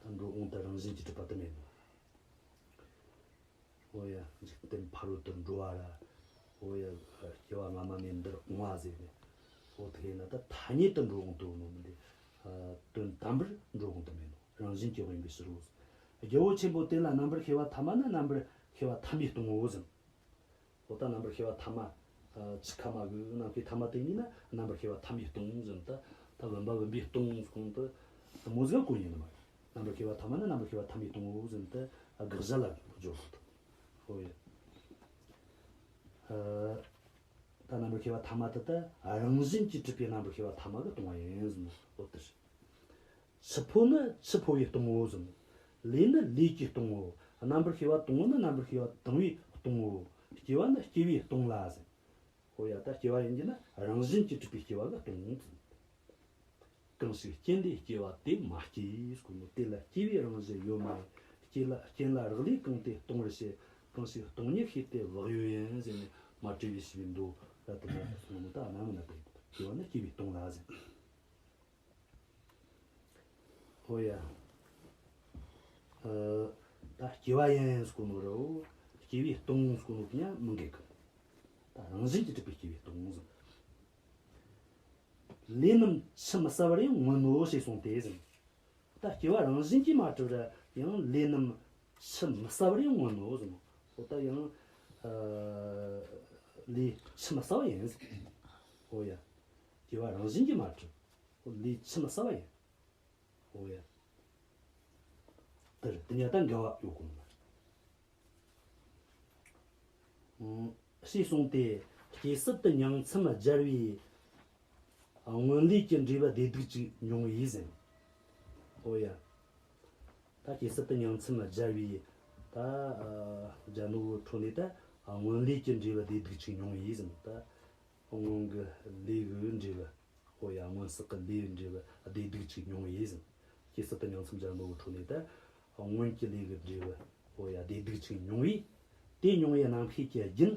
རེད། ད་འགྲོ་འོང་དུ་རང་བཞིན་གྱིས་གྲུབ་པ་དེ་མེད་ནོ། འོ་ཡ། འཇིག་རྟེན་ཕ་རོལ་ཏུ་འགྲོ་བ་ར། འོ་ཡ། སྐྱེ་བ་སྔ་མ་ནས་འདིར་འོང་བ་ཟེར་ནས། འོ་དེ་ཡིན་ན་ད་ཐ་སྙད་དུ་འགྲོ་འོང་དུ་ཡོད་ནོ་མིན་ཏེ། ཨ། དོན་དམ་པར་འགྲོ་འོང་དུ་མེད་ནོ། རང་བཞིན་གྱིས་དབེན་པའི་ཕྱིར་རོ། རྒྱལ་པོ་ཆེན་པོ་དེ་ལ་རྣམ་པར་ཤེས་པ་ཐ་མ་ནི་རྣམ་པར་ཤེས་པ་ཐ་མས་སྟོང་ངོ་ཟེར། འོ་ད་རྣམ་པར་ཤེས་པ་ཐ་མ། ཨ། འཆི་ཁ་མ་གི་རྣམ་ཤེས་ཐ་མ་དེ་ཉིད་ནི་རྣམ་པར་ཤེས་པ་ཐ་མས་སྟོང་ཟེར། ད་ད་བུམ་པ་བུམ་པས་སྟོང་ཟེར་གོང་དུ་དེ་མོ་ཟིག་གོ་ཉན་ནི་མ་རེད། རྣམ་པར་ཤེས་པ་ཐ་མ་ནི་རྣམ་པར་ཤེས་པ་ཐ་མས་སྟོང་ངོ་ཟེར། ད་དགག་བྱ་ལ་སྦྱོར་གོ་ད། འོ་ཡ། ཨ། ད་རྣམ་པར་ཤེས་པ་ཐ་མ་དེ་ད་རང་བཞིན་གྱིས་གྲུབ་པའི་རྣམ་པར་ཤེས་པ་ཐ་མ་གིས་སྟོང་བ་ཡིན་ཟེར་ནོ། འོ་དེ་རེད། འཆི་འཕོ་ནི་འཆི་འཕོ་བས་སྟོང་ངོ་ཟེར་ནོ། ལས་ནི་ལས་ཀྱིས་སྟོང་ངོ་། རྣམ་པར་ཤེས་པ་དང་པོ་ནི་རྣམ་པར་ཤེས་པ་དང་པོས་སྟོང་ངོ་། སྐྱེ་བ་ནི་སྐྱེ་བས་སྟོང་ལ་ཟེར། འོ་ཡ། ད་སྐྱེ་བ་ཡིན་གྱི་ན་རང་བཞིན་གྱིས་གྲུབ་པའི་སྐྱེ་བ་གིས་སྟོང་ངོ་ཟེར། གང་ཞིག་རྐྱེན་ལས་སྐྱེ་བ་དེ་མ་སྐྱེས་ཟེར་གོ་ནོ། དེ་ལ་སྐྱེ་བའི་རང་བཞིན་ཡོད་མ་ཡིན། སྐྱེ་ལ་རྐྱེན་ལ་རག་ལས་གང་དེ་སྟོང་བར་བཤད། གང་ཞིག་སྟོང་ཉིད་ཤེས་དེ་བག་ཡོད་ཡིན་ཟེར་ནས་མ་དྲོས་པའི་ཞི་བའི་མདོ་ལ་དེ་ན་གསུངས་ནོ། ད་རྣམ་ངོ་ན་དེ་སྐྱེ་བ་ནི་སྐྱེ་བས་སྟོང་ལ་ཟེར། ཨོ་ཡ། ཨ། ད་སྐྱེ་བ་ཡིན་ཟེར་གོ་ནོ་ར་འོ། སྐྱེ་བས་སྟོང་ཟེར་གོ་ནོ་དེ་ཡང་མི་འགལ་གི། ད་རང་བཞིན་གྱིས་གྲུབ་པའི་སྐྱེ་བས་སྟོང་ཟེར། ལས་རྣམས་ཆུད་མི་ཟ་བར་ཡང་མངོན་ནོ་ཞེས་གསུངས་ཏེ་ཟེར། ད་སྐྱེ་བ་རང་བཞིན་གྱིས་མ་གྲུབ་ར་ཡང་ལས་རྣམས་ཆུད་མི་ཟ་བར་ཡང་མངོན་ནོ་ཟེར་ནོ། འོ་ད་ཡང་། ཨ། ལས་ཆུད་མི་ཟ་བ་ཡིན་ཟེར། འོ་ཡ། སྐྱེ་བ་རང་བཞིན་གྱིས་མ་གྲུབ། འོ་ལས་ཆུད་མི་ཟ་བ་ཡིན། འོ་ཡ། དེར་དེ་གཉིས་ད་འགལ་བ་ཡོད་གོ་ནོ། ཨང་། ཞེས་གསུངས་ཏེ། སྐྱེ་སྲིད་དུ་ཉིང་མཚམས་སྦྱར་བའི་སྔོན་ལས་ཀྱི་འབྲས་བུ་བདེ་སྡུག་ཅིག་མྱོང་བས་ཟེར། འོ་ཡ། ད་སྐྱེ་སྲིད་དུ་ཉིང་མཚམས་སྦྱར་བའི་ད། ཨ། སྦྱར་ནོ་གི་འཕྲོ་ནས་ད་སྔོན་ལས་ཀྱི་འབྲས་བུ་བདེ་སྡུག་ཅིག་མྱོང་བས་ཟེར། ད་སྔོན་གྱི་ལས་ཀྱི་འབྲས་བུ། འོ་ཡ། སྔོན་བསགས་ཀྱི་ལས་འབྲས་བུ་བདེ་སྡུག་ཅིག་མྱོང་བས་ཟེར། སྐྱེ་སྲིད་དུ་ཉིང་མཚམས་སྦྱར་ནོ་གི་འཕྲོ་ནས་ད། སྔོན་གྱི་ལས་ཀྱི་འབྲས་བུ། འོ་ཡ། བདེ་སྡུག་ཅིག་མྱོང་བས། དེ་མྱོང་བའི་རྣམ་ཤེས་ཀྱི་རྒྱུན།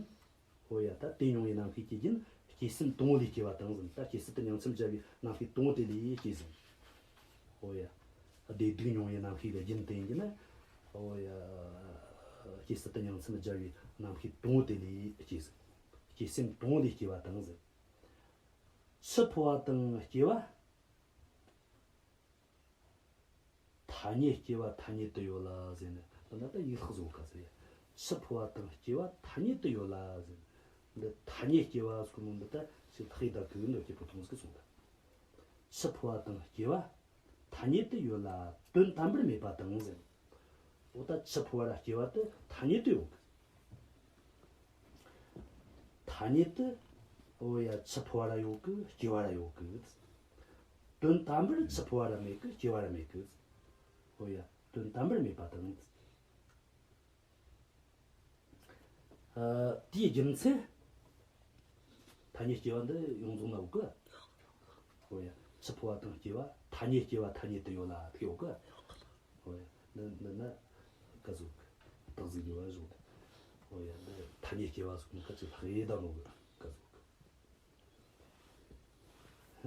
འོ་ཡ། ད་དེ་མྱོང་བའི་རྣམ་ཤེས་ཀྱི་རྒྱུན་སྐྱེས་སེམས་དང་པོ་ལས་སྐྱེ་བ་དང་ཟེར། ད་སྐྱེ་སྲིད་དུ་ཉིང་མཚམས་སྦྱར་བའི་རྣམ་ཤེས་དང་པོ་དེ་ལས་སྐྱེས་ཟེར། འོ་ཡ། བདེ་སྡུག་མྱོང་བའི་རྣམ་ཤེས་ཀྱི་རྒྱུན་དེ་ཡིན་གྱི་ན། འོ་ཡ། སྐྱེ་སྲིད་དུ་ཉིང་མཚམས་སྦྱར་བའི་རྣམ་ཤེས་དང་པོ་དེ་ལས་སྐྱེས་ཟེར། སྐྱེས་སེམས་དང་པོ་ལས་སྐྱེ་བ་དང་ཟེར། འཆི་འཕོ་བ་དང་སྐྱེ་བ་ཐ་སྙད་སྐྱེ་བ་ཐ་སྙད་དུ་ཡོད་ལ་ཟེར་ནས། འདི་ན་ད་ཡིག་ལྷག་བཟོ་ག་ཟེར་ཡ། འཆི་འཕོ་བ་དང་སྐྱེ་བ་ཐ་སྙད་དུ་ཡོད་ལ་ཟེར། འདི་ཐ་སྙད་སྐྱེ་བ་ཟེར་གོ་ནོ་འདི་ད་ཞིག་ལྷག་ཡིག་ད་གི་འདོད་ཀྱི་བོ་ཐོང་ཟིག་གསུངས་ད། འཆི་འཕོ་བ་དང་སྐྱེ་བ་ཐ་སྙད་དུ་ཡོད་ལ་དོན་དམ་པར་མེད་པ་དང་ཟེར། འོ་ད་འཆི་འཕོ་བ་ར་སྐྱེ་བ་དེ་ཐ་སྙད་དུ་ཡོད་གི། ཐ་སྙད་དུ། འོ་ཡ། འཆི་འཕོ་བ་ར་ཡོད་གི། སྐྱེ་བ་ར་ཡོད་གི། དོན་དམ་པར་འཆི་འཕོ་བ་ར་མེད་གི། སྐྱེ་བ་ར་མེད་གི། འོ་ཡ། དོན་དམ་པར་མེད་པ་དང་། ཨ། དེའི་རྒྱུ་མཚན། ཐ་སྙད་སྐྱེ་བ་འདི་ཡོངས་རྫོགས་ན་ཡོད་གི། འོ་ཡ། འཆི་འཕོ་བ་དང་སྐྱེ་བ་ཐ་སྙད་སྐྱེ་བ་ཐ་སྙད་དུ་ཡོད་ལ་དེ་ཡོད་གི། འོ་ཡ། འདི་འདི་ན་ག་ཟུག་གི་རྟགས་ཟིག་ཡོད་བ་བཟུང་། འོ་ཡ། འདི་ཐ་སྙད་སྐྱེ་བ་ཟེར་ནོ་ག་ཅིག་ལྷག་ཡེ་ད་ནོ་གི་ག་ཟུག་གི།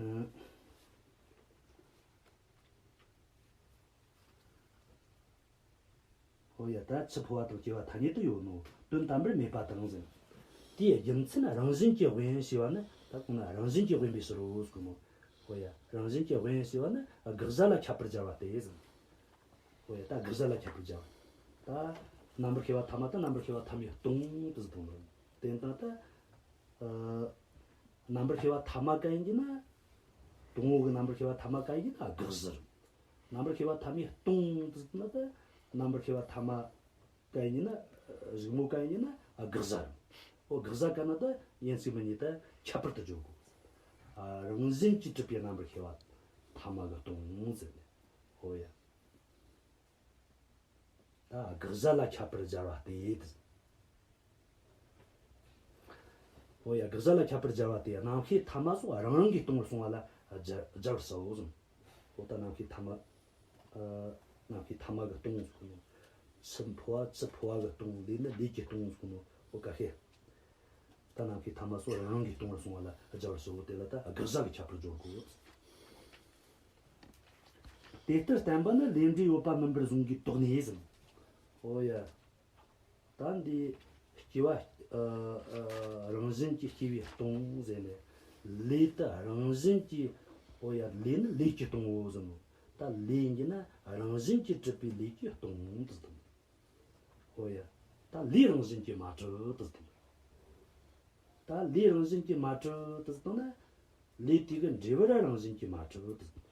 ཨ། འོ་ཡ། ད་འཆི་འཕོ་བ་དང་སྐྱེ་བ་ཐ་སྙད་དུ་ཡོད་ནོ། དོན་དམ་པར་མེད་པ་དང་ཟེར། དེའི་རྒྱུ་མཚན་རང་བཞིན་གྱིས་དབེན་ཞེས་པ་ནི། ད་གོང་ན་རང་བཞིན་གྱིས་དབེན་པའི་ཕྱིར་རོ་ཟེར་གོ་ནོ། འོ་ཡ། རང་བཞིན་གྱིས་དབེན་ཞེས་པ་ནི་དགག་བྱ་ལ་ཁྱབ་པར་སྦྱར་བ་སྟེ་ཟེར། འོ་ཡ། ད་དགག་བྱ་ལ་ཁྱབ་པར་སྦྱར་བ། ད་རྣམ་པར་ཤེས་པ་ཐ་མ་དང་རྣམ་པར་ཤེས་པ་ཐ་མས་སྟོང་དུ་ཟེར་དང་། དེ་ལྟ་ད། ཨ། རྣམ་པར་ཤེས་པ་ཐ་མ་ག་ཡིན་གྱི་ན། དང་པོ་གི་རྣམ་པར་ཤེས་པ་ཐ་མ་ག་ཡིན་གྱི་ན་དགག་གཞི་རེད། རྣམ་པར་ཤེས་པ་ཐ་མས་སྟོང་དུ་ཟེར་ན་ད། རྣམ་པར་ཤེས་པ་ཐ་མ་ག་ཡིན་གྱི་ན། གཞུག་མ་ག་ཡིན་གྱི་ན་དགག་བྱ་རེད། འོ་དགག་བྱ་ག་ན་ད་ཡིན་གཅིག་མིན་གཉིས་ད་ཁྱད་པར་དུ་སྦྱོར་དགོས། ཨ། རང་བཞིན་གྱིས་གྲུབ་པའི་རྣམ་པར་ཤེས་པ་ཐ་མ་གིས་སྟོང་ཟེར་ནས། འོ་ཡ། ད་དགག་བྱ་ལ་ཁྱབ་པར་སྦྱར་བ་སྟེ། འོ་ཡ། དགག་བྱ་ལ་ཁྱབ་པར་སྦྱར་བ་སྟེ། རྣམ་ཤེས་ཐ་མ་སོགས་རང་རང་གིས་སྟོང་པར་གསུངས་པ་ལ་སྦྱར་སྦྱར་བར་བྱའོ་གསུངས། འོ་ད་རྣམ་ཤེས་ཐ་མ། ཨ། རྣམ་ཤེས་ཐ་མ་གིས་སྟོང་གསུངས་ནོ། འཆི་འཕོ་བ་འཆི་འཕོ་བ་གིས་སྟོང་། ལས་ནི་ལས་ཀྱིས་སྟོང་གསུངས་ནོ། འོ་ཀ་ཤེ། ད་རྣམ་ཤེས་ཐ་མ་སོགས་རང་རང་གིས་སྟོང་པར་གསུངས་པ་ལ་སྦྱར་བར་བྱའོ། དེ་ལ་ད་དགག་བྱ་གི་ཁྱད་པར་སྦྱོར་དགོས། དེ་ལྟར་བསྟན་པ་ནི་ལས་འབྲས་ཡོད་པ་མིན་པར་བཟུང་གིས་དོགས་ནས་ཟེར། འོ་ཡ། ད་འདི་སྐྱེ་བ། ཨ། ཨ། རང་བཞིན་གྱིས་སྐྱེ་བས་སྟོང་ཟེར་ནས། ལས་དེ་རང་བཞིན་གྱིས། འོ་ཡ། ལས་ནི་ལས་ཀྱིས་སྟོང་ངོ་ཟེར་ནོ། ད་ལས་ཡིན་གྱི་ན་རང་བཞིན་གྱིས་གྲུབ་པའི་ལས་ཀྱིས་སྟོང་ངོ་དུ་སྟོང་། འོ་ཡ། ད་ལས་རང་བཞིན་གྱིས་མ་གྲུབ་དུ་སྟོང་། ད་ལས་རང་བཞིན་གྱིས་མ་གྲུབ་དུ་སྟོང་ན། ལས་དེ་གི་འབྲས་བུ་ར་རང་བཞིན་གྱིས་མ་གྲུབ་དུ་སྟོང་།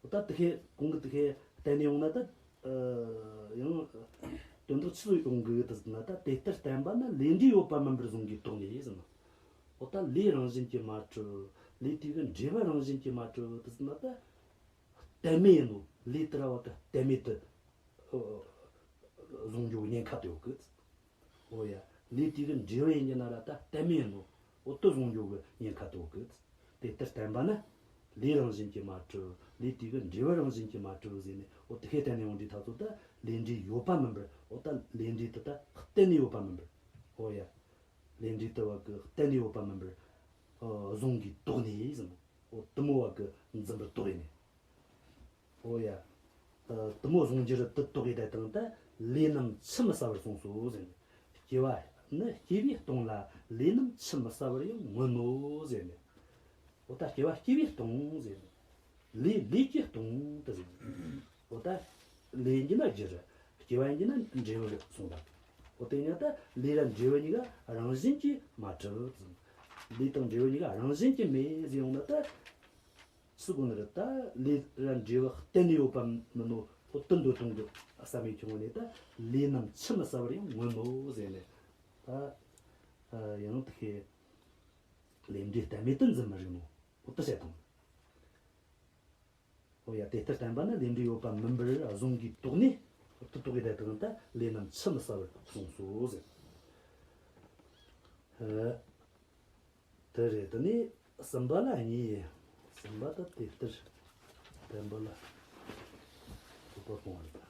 འོ་ད་དེ་ཁའི་གོང་གི་དེ་ཁའི་བསྟན་ནས་ཡོང་ན་ད། ཨ། ཡང་དོན་དག་ཆི་ཟིག་ཡོང་གི་དུ་ཟེར་ན། ད་དེ་ལྟར་བསྟན་པ་ནི་ལས་འབྲས་ཡོད་པ་མིན་པར་བཟུང་གིས་དོགས་ནས་ཟེར་ན། འོ་ད་ལས་རང་བཞིན་གྱིས་མ་གྲུབ། ལས་དེ་གི་འབྲས་བུ་རང་བཞིན་གྱིས་མ་གྲུབ་དུ་ཟེར་ན་ད། གཏན་མེད་ཡིན་ནོ། ལས་དེ་ར་བ་གི་གཏན་མེད་དུ་བཟུང་རྒྱུ་ཉེན་ཁ་དེ་ཡོད་གི། འོ་ཡ། ལས་དེ་གི་འབྲས་བུ་ཡིན་གྱི་ན་ར་ད་གཏན་མེད་ཡིན་ནོ། འོ་དེ་བཟུང་རྒྱུ་གི་ཉེན་ཁ་དེ་ཡོད་གི། དེ་ལྟར་བསྟན་པ་ན། ལས་རང་བཞིན་གྱིས་མ་གྲུབ། ལས་དེ་གི་འབྲས་བུ་རང་བཞིན་གྱིས་མ་གྲུབ་ཟེར་ནས། འོ་དེ་ཤེས་བསྟན་ནས་འོང་དུས་ཐག་ཚོད་ད་ལས་འབྲས་ཡོད་པ་མིན་པར། འོ་ད་ལས་འབྲས་དེ་ད་གཏན་ནས་ཡོད་པ་མིན་པར། འོ་ཡ། ལས་འབྲས་དེ་བ་གི་གཏན་ནས་ཡོད་པ་མིན་པར། ཨ། བཟུང་གིས་དོགས་ནས་ཟེར་ནོ། འོ་དེ་མོ་བ་གི་འཛིན་པར་དོགས་ཡིན་ནས། འོ་ཡ། ཨ། དེ་མོ་བཟུང་རྒྱུར་དེ་དོགས་ཡི་ད་དང་ད། ལས་རྣམས་ཆུད་མི་ཟ་བར་གསུངས་སོ་ཟེར་ནས། སྐྱེ་བ་ནི་སྐྱེ་བས་སྟོང་ལ། ལས་རྣམས་ཆུད་མི་ཟ་བར་ཡང་མངོན་ནོ་ཟེར་ནས། འོ་ད་སྐྱེ་བ་སྐྱེ་བས་སྟོང་ཟེར་ནས། ལས་ལས་ཀྱིས་སྟོང་དུ་ཟེར་ནས། འོ་ད་ལས་ཡིན་གྱི་ན་རྒྱུ་རེད། སྐྱེ་བ་ཡིན་གྱི་ན་འབྲས་བུ་རེད་གསུངས་པ། འོ་དེ་ཉིད་ད་ལས་ར་འབྲས་བུ་གཉིས་ཀ་རང་བཞིན་གྱིས་མ་གྲུབ་ཟེར། ལས་དང་འབྲས་བུ་གཉིས་ཀ་རང་བཞིན་གྱིས་མེད་ཟེར་ཡོང་ན་ད། སུ་གོ་ནི་རེད། ད་ལས་ར་འབྲས་བུ་གཏན་ནས་ཡོད་པ་མིན་ནོ། འོ་དེ་འདོད་གཏོང་གི་བསམ་མེད་ཁྱོང་ནས་ད། ལས་རྣམས་ཆུད་མི་ཟ་བར་ཡང་མངོན་ནོ་ཟེར་ནས། ད་ཡང་དེ་ཤེས། ལས་འབྲས་གཏན་མེད་དུ་འཛིན་མི་རིགས་ནོ། འོ་དེ་བཤད་དང་། འོ་ཡ། དེ་ལྟར་བསྟན་པ་ན་ལས་འབྲས་ཡོད་པ་མིན་པར་བཟུང་གིས་དོགས་ནས། འོ་དེ་དོགས་ཡི་ད་དང་ད་ལས་རྣམས་ཆུད་མི་ཟ་བར་གསུངས་སོ་ཟེར། ཨ། དེ་རེད། དེ་ནས་གསུམ་པ་ལ་གཉིས། གསུམ་པ་ད་དེ་ལྟར་བསྟན་པ་ལ་རྩོད་པ་སྤོང་བ་རེད།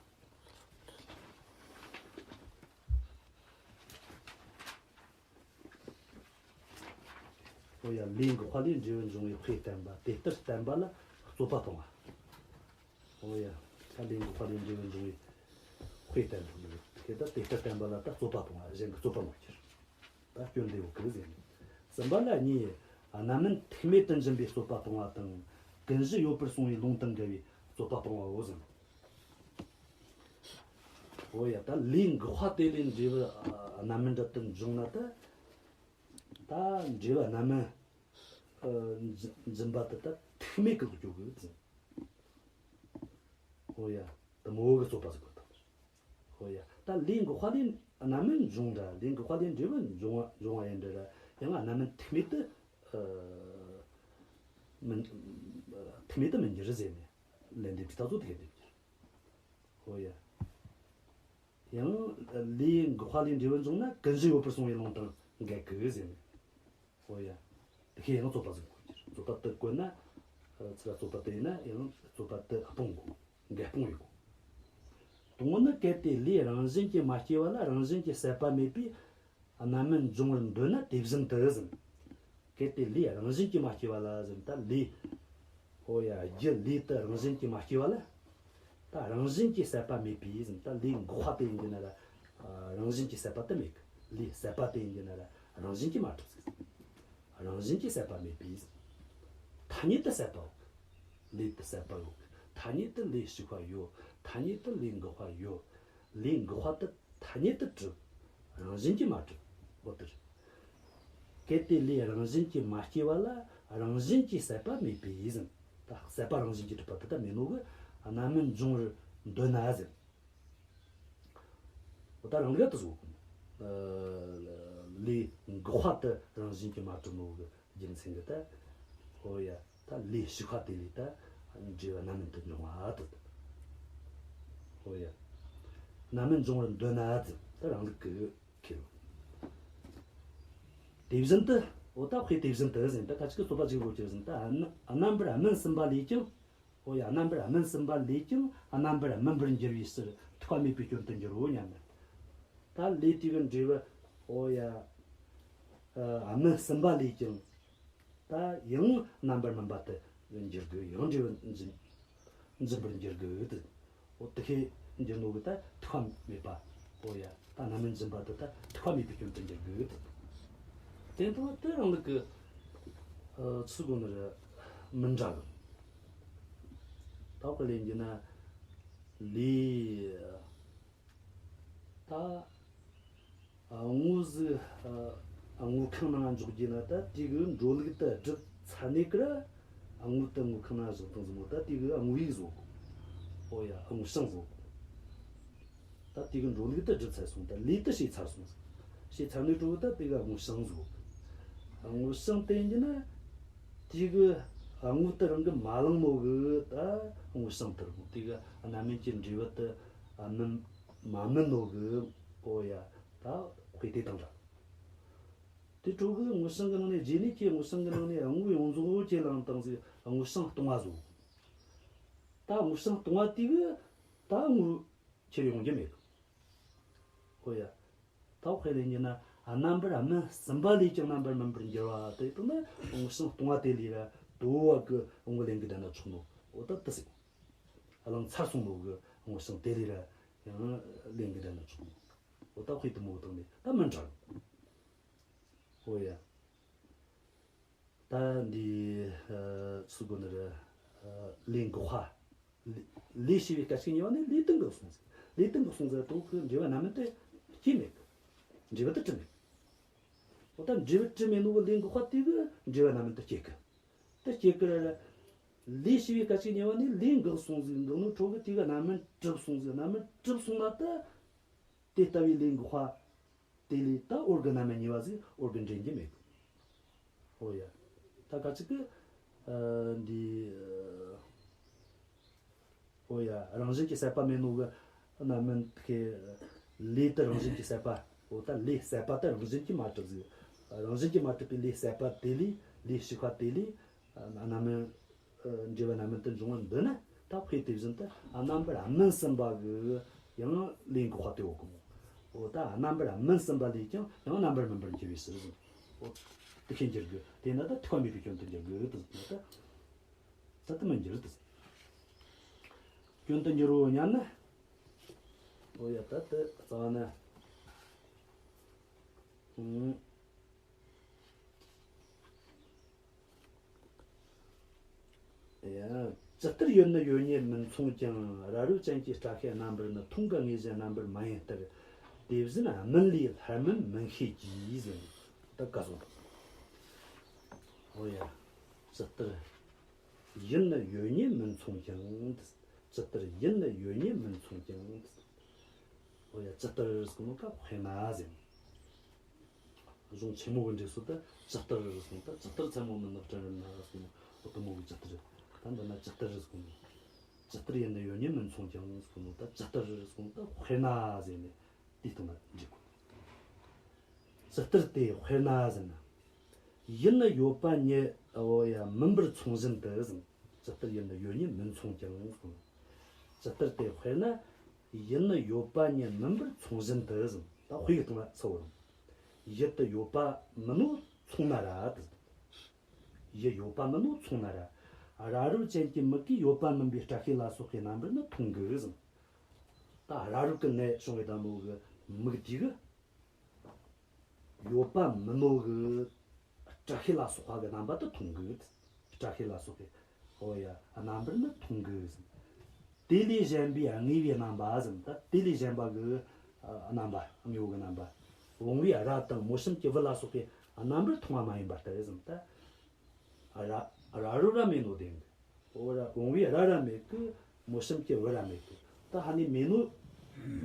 འོ་ཡ། ལས་འགགས་པ་ལས་འབྲས་བུ་འབྱུང་བའི་དཔེ་བསྟན་པ། དེ་ལྟར་བསྟན་པ་ལ་རྩོད་པ་སྤོང་བ། འོ་ཡ། ད་ལས་འགགས་པ་ལས་འབྲས་བུ་འབྱུང་བའི་དཔེ་བསྟན་པ་རེད། དེ་ལྟར་དེ་ལྟར་བསྟན་པ་ལ་ད་རྩོད་པ་སྤོང་བ། གཞན་གྱི་རྩོད་པ་མ་ཁྱེར། ད་སྐྱོན་འདི་ཡོད་གི་ཟེར་ནས། གསུམ་པ་ལ་གཉིས། རྣམ་སྨིན་ཐུག་མེད་དུ་འབྱིན་པའི་རྩོད་པ་སྤོང་བ་དང་། ཀུན་གཞི་ཡོད་པར་གསུངས་པའི་ལུང་དང་འགལ་བའི་རྩོད་པ་སྤོང་བའོ་ཟེར། འོ་ཡ། ད་ལས་འགགས་པ་དེ་ལས་འབྲས་བུ་རྣམ་སྨིན་འདྲ་དུ་འབྱུང་ན་ད། ད་འབྲས་བུ་རྣམ་སྨིན་འབྱིན་པ་དེ་ད་ཐུག་མེད་གི་སྐྱོ་གི་ཟེར། འོ་ཡ། དེ་མོ་གི་རྩོད་པ་ཟིག་གོ་ཐུབ། འོ་ཡ། ད་ལས་འགགས་པ་ལས་རྣམ་སྨིན་འབྱུང་འདྲ། ལས་འགགས་པ་ལས་འབྲས་བུ་འབྱུང་བ་འབྱུང་བ་ཡིན་འདྲ་ར། ཡང་རྣམ་སྨིན་ཐུག་མེད་དུ། ཨ། མི། ཐུག་མེད་དུ་མི་འགྱུར་ཟེར་ནས། ལན་འདེབས་ཀྱི་ད་གཟོད་དེ་ག་འདེབས་ཀྱི། འོ་ཡ། ཡང་ལས་འགགས་པ་ལས་འབྲས་བུ་འབྱུང་ན་ཀུན་གཞི་ཡོད་པར་གསུངས་པའི་ལུང་དང་འགལ་གི་ཟེར་ནས། འོ་ཡ། དེ་ཁས་ཡང་རྩོད་པ་ཟིག་གོ་རྒྱུ། རྩོད་པ་དེ་བཀོད་ན། ཨ། ཚུར་ར་རྩོད་པ་དེ་ཡིན་ན་ཡང་རྩོད་པ་དེ་སྤོང་དགོས། འགལ་སྤོང་ཡོད་དགོས། དང་པོ་ནི། གལ་ཏེ་ལས་རང་བཞིན་གྱིས་མ་སྐྱེས་པ་ལ་རང་བཞིན་གྱིས་ཟད་པ་མེད་པས་རྣམ་སྨིན་འབྱུང་བར་འདོད་ན། དེ་བཞིན་དུ་ཟེར། གལ་ཏེ་ལས་རང་བཞིན་གྱིས་མ་སྐྱེས་པ་ལ་ཟེར། ད་ལས། འོ་ཡ། རྒྱུ་ལས་དེ་རང་བཞིན་གྱིས་མ་སྐྱེས་པ་ལ། ད་རང་བཞིན་གྱིས་ཟད་པ་མེད་པས་ཟེར། ད་ལས་འགགས་པ་དེ་ཡིན་གྱི་ན་ར། ཨ། རང་བཞིན་གྱིས་ཟད་པ་དེ་མེད་གི། ལས་ཟད་པ་དེ་ཡིན་གྱི་ན་ར་རང་བཞིན་གྱིས་མ་གྲུབ་ཟེར། རང་བཞིན་གྱིས་ཟད་པ་མེད་པས་ཟེར། ཐ་སྙད་དུ་ཟད་པ་ཡོད་གི། ལས་དེ་ཟད་པ་ཡོད་གི། ཐ་སྙད་དུ་ལས་ཞིག་པ་ཡོད། ཐ་སྙད་དུ་ལས་འགགས་པ་ཡོད། ལས་འགགས་པ་དེ་ཐ་སྙད་དུ་གྲུབ། རང་བཞིན་གྱིས་མ་གྲུབ། འོ་དེ་རེད། གལ་ཏེ་ལས་རང་བཞིན་གྱིས་མ་སྐྱེས་པ་ལ་རང་བཞིན་གྱིས་ཟད་པ་མེད་པས་ཟེར། ད་ཟད་པ་རང་བཞིན་གྱིས་གྲུབ་པ་དེ་ད་མེད་ནོ་གི། རྣམ་སྨིན་འབྱུང་བར་འདོད་ན་ཟེར། འོ་ད་རང་ལུགས་དེ་བཟོ་གི། ཨ། ལས་འགགས་པ་དེ་རང་བཞིན་གྱིས་མ་གྲུབ་ནོ་གི་རྒྱུ་མཚན་གྱིས་ད། འོ་ཡ། ད་ལས་ཞིག་པ་དེ་ལས་ད་འབྲས་བུ་རྣམ་སྨིན་དུ་འབྱུང་བ་དེ། འོ་ཡ། རྣམ་སྨིན་འབྱུང་བར་འདོད་ན་དེ་ད་རང་ལུགས་ཀྱི་ཁེལ། དེ་བཞིན་དུ། འོ་ད་དཔེ་དེ་བཞིན་དུ་ཟེར། ད་ཁ་ཅིག་གིས་རྩོད་པ་ཅིག་དགོས་ཀྱི་ཟེར། ད་རྣམ་པར་སྨིན་ཟིན་པ་ལས་ཀྱང་། འོ་ཡ། རྣམ་པར་སྨིན་ཟིན་པ་ལས་ཀྱང་རྣམ་པར་སྨིན་པར་འགྱུར་བའི་ཕྱིར་ཐུག་པ་མེད་པའི་སྐྱོན་དུ་འགྱུར་རོ་སྙམ་ན། ད་ལས་དེ་གི་འབྲས་བུ། འོ་ཡ། ཨ། སྨིན་ཟིན་པ་ལས་ཀྱང་། ད་ཡང་རྣམ་པར་སྨིན་པ་དེ་འགྱུར་དགོས། ཡང་འབྲས་བུ་འབྱིན་འབྱིན་པར་འགྱུར་དགོས་ཏེ། འོ་དེ་ཁས་འགྱུར་ནོ་གི་ད་ཐུག་པ་མེད་པ། འོ་ཡ། ད་རྣམ་སྨིན་འབྱིན་པ་དེ་ད་ཐུག་པ་མེད་པའི་སྐྱོན་དུ་འགྱུར་དགོས་ཏེ། དེ་དང་དེ་རང་ལུགས་ཀྱི། ཨ། ཚུལ་གོ་ནི་ར་མི་འདྲ་གི། ད་ག་ལས་འགྱུར་ན་ལས། ད། ཨ། དངོས་ཟིག་ཨ། དངོས་ཁང་ནང་འཇོག་རྒྱུ་ན་ད་དེ་གི་འགྲོ་ལུགས་དེ་སྒྲུབ་ཚར་ནས་ཀིར། ཨ། དངོས་དེ་དངོས་ཁང་ནང་བཞག་བཏང་ཟིག་མོ། ད་དེ་གི་དངོས་ཡུལ་བཟོ་གོ། འོ་ཡ། དངོས་བྱང་བཟོ་གོ། ད་དེ་གི་འགྲོ་ལུགས་དེ་སྒྲུབ་ཚར་སོང་། ད་ལས་དེ་བྱས་ཚར་སོང་ཟིག། བྱས་ཚར་ནས་འགྲོ་གི་ད་དེ་གི་དངོས་བྱང་བཟོ་གོ། དངོས་བྱུང་དེ་ཡིན་ན་དེ་གི་དངོས་དེ་རང་གི་མ་བླངས་ནོ་གི་ད་དངོས་བྱུང་དེ་རེད། དེ་གི་རྣམ་སྨིན་གྱི་འབྲས་བུ་དེ་སྨིན་མ་སྨིན་ནོ་གི། ཨོ་ཡ། ད་དཔེ་དེ་དང་འདྲ། དེ་འཕྲོ་གི་དངོས་བྱུང་གི་ནང་ནས། རྗེས་ནས་ཀྱི་དངོས་བྱུང་གི་ནང་ནས་དངོས་ཡོངས་རྫོགས་ཁས་བླངས་བཏང་ཟིག། དངོས་བྱུང་སྟོང་བ་བཟོ། ད་དངོས་བྱུང་སྟོང་བ་དེ་གི་ད་དངོས་ཁྱེར་ཡོང་རྒྱུ་མེད་གི། ཨོ་ཡ། ད་དཔེ་ལེན་རྒྱུ་ན། རྣམ་པར་སྨིན་ཟིན་པ་ལས་ཀྱང་རྣམ་པར་སྨིན་པར་འགྱུར་བ་དེ་དང་ནི། དངོས་བྱུང་སྟོང་བ་དེ་ལས་ར་དོ་བ་གི་དངོས་ལེན་གི་བསྡད་ན་ཆོག་ནོ། འོ་ད་དེ་ཟིག། བླངས་ཚར་སོང་ནོ་གི་དངོས་བྱུང་དེ་ལས་ར་ཡང་ལེན་གི་བསྡད་ན་ཆོག་ནོ། འོ་ད་དཔེ་དེ་མོ་དང་ནི་ད་མི་འདྲ་གི། ཨོ་ཡ། ད་འདི་ཨ་སུ་གོ་ནི་རེད། ཨ་ལས་འགགས་པ། ལས་ལས་བྱས་པའི་སྐད་ཅིག་གཉིས་པ་ནས་ལས་དེ་འགགས་སོང་ཟིག། ལས་དེ་འགགས་སོང་ཟིག་དང་གི་འབྲས་བུ་རྣམ་སྨིན་དེ་སྐྱེས་མེད་གི། འབྲས་བུ་དེ་གྲུབ་མེད་གི། འོ་ད་འབྲས་བུ་གྲུབ་མེད་ནོ་གི་ལས་འགགས་པ་དེ་གི་འབྲས་བུ་རྣམ་སྨིན་དེ་སྐྱེ་གི། དེ་སྐྱེ་གི་ར་ར། ལས་བྱས་པའི་སྐད་ཅིག་གཉིས་པ་ནས་ལས་འགགས་སོང་ཟིག། འགགས་ནོ་འཕྲོ་གི་དེ་གི་རྣམ་སྨིན་གྲུབ་སོང་ཟིག། རྣམ་སྨིན་གྲུབ་སོང་ན་ད་དེ་ལྟ་བུའི་ལས་འགགས་པ་དེ་ལས་ད་འོར་གི་རྣམ་སྨིན་གཉིས་པ་ཟིག་འོར་གི་འདྲེན་རྒྱུ་མེད་གི། ཨོ་ཡ། ད་ག་ཅིག་གི་ཨ་འདི་ཨོ་ཡ། རང་བཞིན་གྱིས་ཟད་པ་མེད་ནོ་གི་རྣམ་སྨིན་ཁེ། ལས་དེ་རང་བཞིན་གྱིས་ཟད་པ། འོ་ད་ལས་ཟད་པ་དེ་རང་བཞིན་གྱིས་མ་གྲུབ་ཟིག། རང་བཞིན་གྱིས་མ་གྲུབ་པའི་ལས་ཟད་པ་དེ་ལས། ལས་ཞིག་པ་དེ་ལས་རྣམ་སྨིན། ཨ་འབྲས་བུ་རྣམ་སྨིན་དུ་འབྱུང་བ་འདི་ནི་ད་དཔེ་དེ་བཞིན་དུ་རྣམ་པར་སྨིན་ཟིན་པ་གི་ཡང་ལས་འགགས་པ་དེ་ཡོད་གི་མོ། འོ་ད་རྣམ་པར་སྨིན་ཟིན་པ་ལས་ཀྱང་ཡང་རྣམ་པར་སྨིན་པར་འགྱུར་བའི་ཕྱིར་ཟེར། འོ་དེ་ཤེས་འགྱུར་གི། དེས་ན་ད་ཐུག་པ་མེད་པའི་སྐྱོན་དུ་འགྱུར་གི་དེ་ཟེར་ན་ད། ད་དེ་མི་འགྱུར་དེ་ཟེར། སྐྱོན་དུ་འགྱུར་རོ་སྙམ་ན། འོ་ཡ། ད་དེ་རྩ་བ་ན། ཨང་། ཡ། ཇི་ལྟར་ཡུལ་ནི་ཡོད་ཉིད་མིན་མཚུངས་ཀྱང་། རབ་རིབ་ཅན་གྱི་སྐྲ་ཤད་རྣམ་པར་ནི། མཐོང་གི་དངོས་གཞི་རྣམ་པར་མ་ཡིན་ལྟར། དེ་བཞིན་སྨིན་ལས་སླར་སྨིན་མིན་ཤེས་ཀྱིས་ཟེར། ད་ག་སོང་། ཨོ་ཡ། ཇི་ལྟར་ཡུལ་ནི་ཡོད་ཉིད་མིན་མཚུངས་ཀྱང་། ཇི་ལྟར་ཡུལ་ནི་ཡོད་ཉིད་མིན་མཚུངས་ཀྱང་། ཨོ་ཡ། ཇི་ལྟར་ཟེར་ནོ་ད་དཔེར་ན་ཟེར། གཞུང་ཆེན་མོ་གི་འགྲེལ་སྲོལ་དུ་ཇི་ལྟར་རེ་ཟེར་ནོ་ད། ཇི་ལྟར་མཚན་མོ་མིན་ནོ་སྤྲིན་རུ་ན་ཟེར་ནོ། འོ་དེ་མོ་གི་ཇི་ལྟར། ད་འདི་ན་ཇི་ལྟར་རེ་ཟེར་ནོ། ཇི་ལྟར་ཡུལ་ནི་ཡོད་ཉིད་མིན་མཚུངས་ཀྱང་ཟེར་ནོ་ད། ཇི་ལྟར་རེ་ཟེར་ནོ་ད་དཔེར་ན་ཟེར་ནས་དེའི་སྟེང་ན་འགྲིག་གོ། ཇི་ལྟར་དེ་དཔེར་ན་ཟེར་ན། ཡུལ་ནི་ཡོད་པ་ཉིད་འོ་ཡ་མིན་པར་མཚུངས་བཞིན་དུ་ཟེར། ཇི་ལྟར་ཡུལ་ནི་ཡོད་ཉིད་མིན་མཚུངས་ཀྱང་ཟེར་ནོ། ཇི་ལྟར་དེ་དཔེར་ན། ཡུལ་ནི་ཡོད་པ་ཉིད་མིན་པར་མཚུངས་བཞིན་དུ་ཟེར། ད་དཔེ་གི་སྟེང་ན་ཚུར་བོར། ཡུལ་དེ་ཡོད་པ་མིན་ནོ་མཚུངས་ན་ར་དེ། ཡུལ་ཡོད་པ་མིན་ནོ་མཚུངས་ན་ར། རབ་རིབ་ཅན་གྱི་མིག་གིས་ཡོད་པ་མིན་པའི་སྐྲ་ཤད་ལ་སོགས་པའི་རྣམ་པར་ནི་མཐོང་གི་ཟེར། ད་རབ་རིབ་ཀྱི་ནད་བྱུང་བའི་དང་པོ་གི་མིག་དེ་གིས། ཡོད་པ་མིན་ནོ་གི་སྐྲ་ཤད་ལ་སོགས་པ་གི་རྣམ་པ་དེ་མཐོང་གི། སྐྲ་ཤད་ལ་སོགས་པའི། ཨོ་ཡ། རྣམ་པར་ནི་མཐོང་གི་ཟེར། དེ་ལས་གཞན་པའི་དངོས་པོའི་རྣམ་པ་ཟེར། ད་དེ་ལས་གཞན་པ་གི་ཨ་རྣམ་པ། དངོས་པོ་གི་རྣམ་པ། བུང་བའི་རྭ་དང་མོ་གཤམ་གྱི་བུ་ལ་སོགས་པའི་རྣམ་པར་མཐོང་བ་མ་ཡིན་པ་ལྟར་ཟེར། ད་རྭ་རྭ་རོ་ར་མེད་ནོ་དེ་ཡིན་གི། འོ་ར། བུང་བའི་རྭ་ར་མེད་གི། མོ་གཤམ་གྱི་བུ་ར་མེད་གི། ད་ཧ་ནི་མེད་ནོ་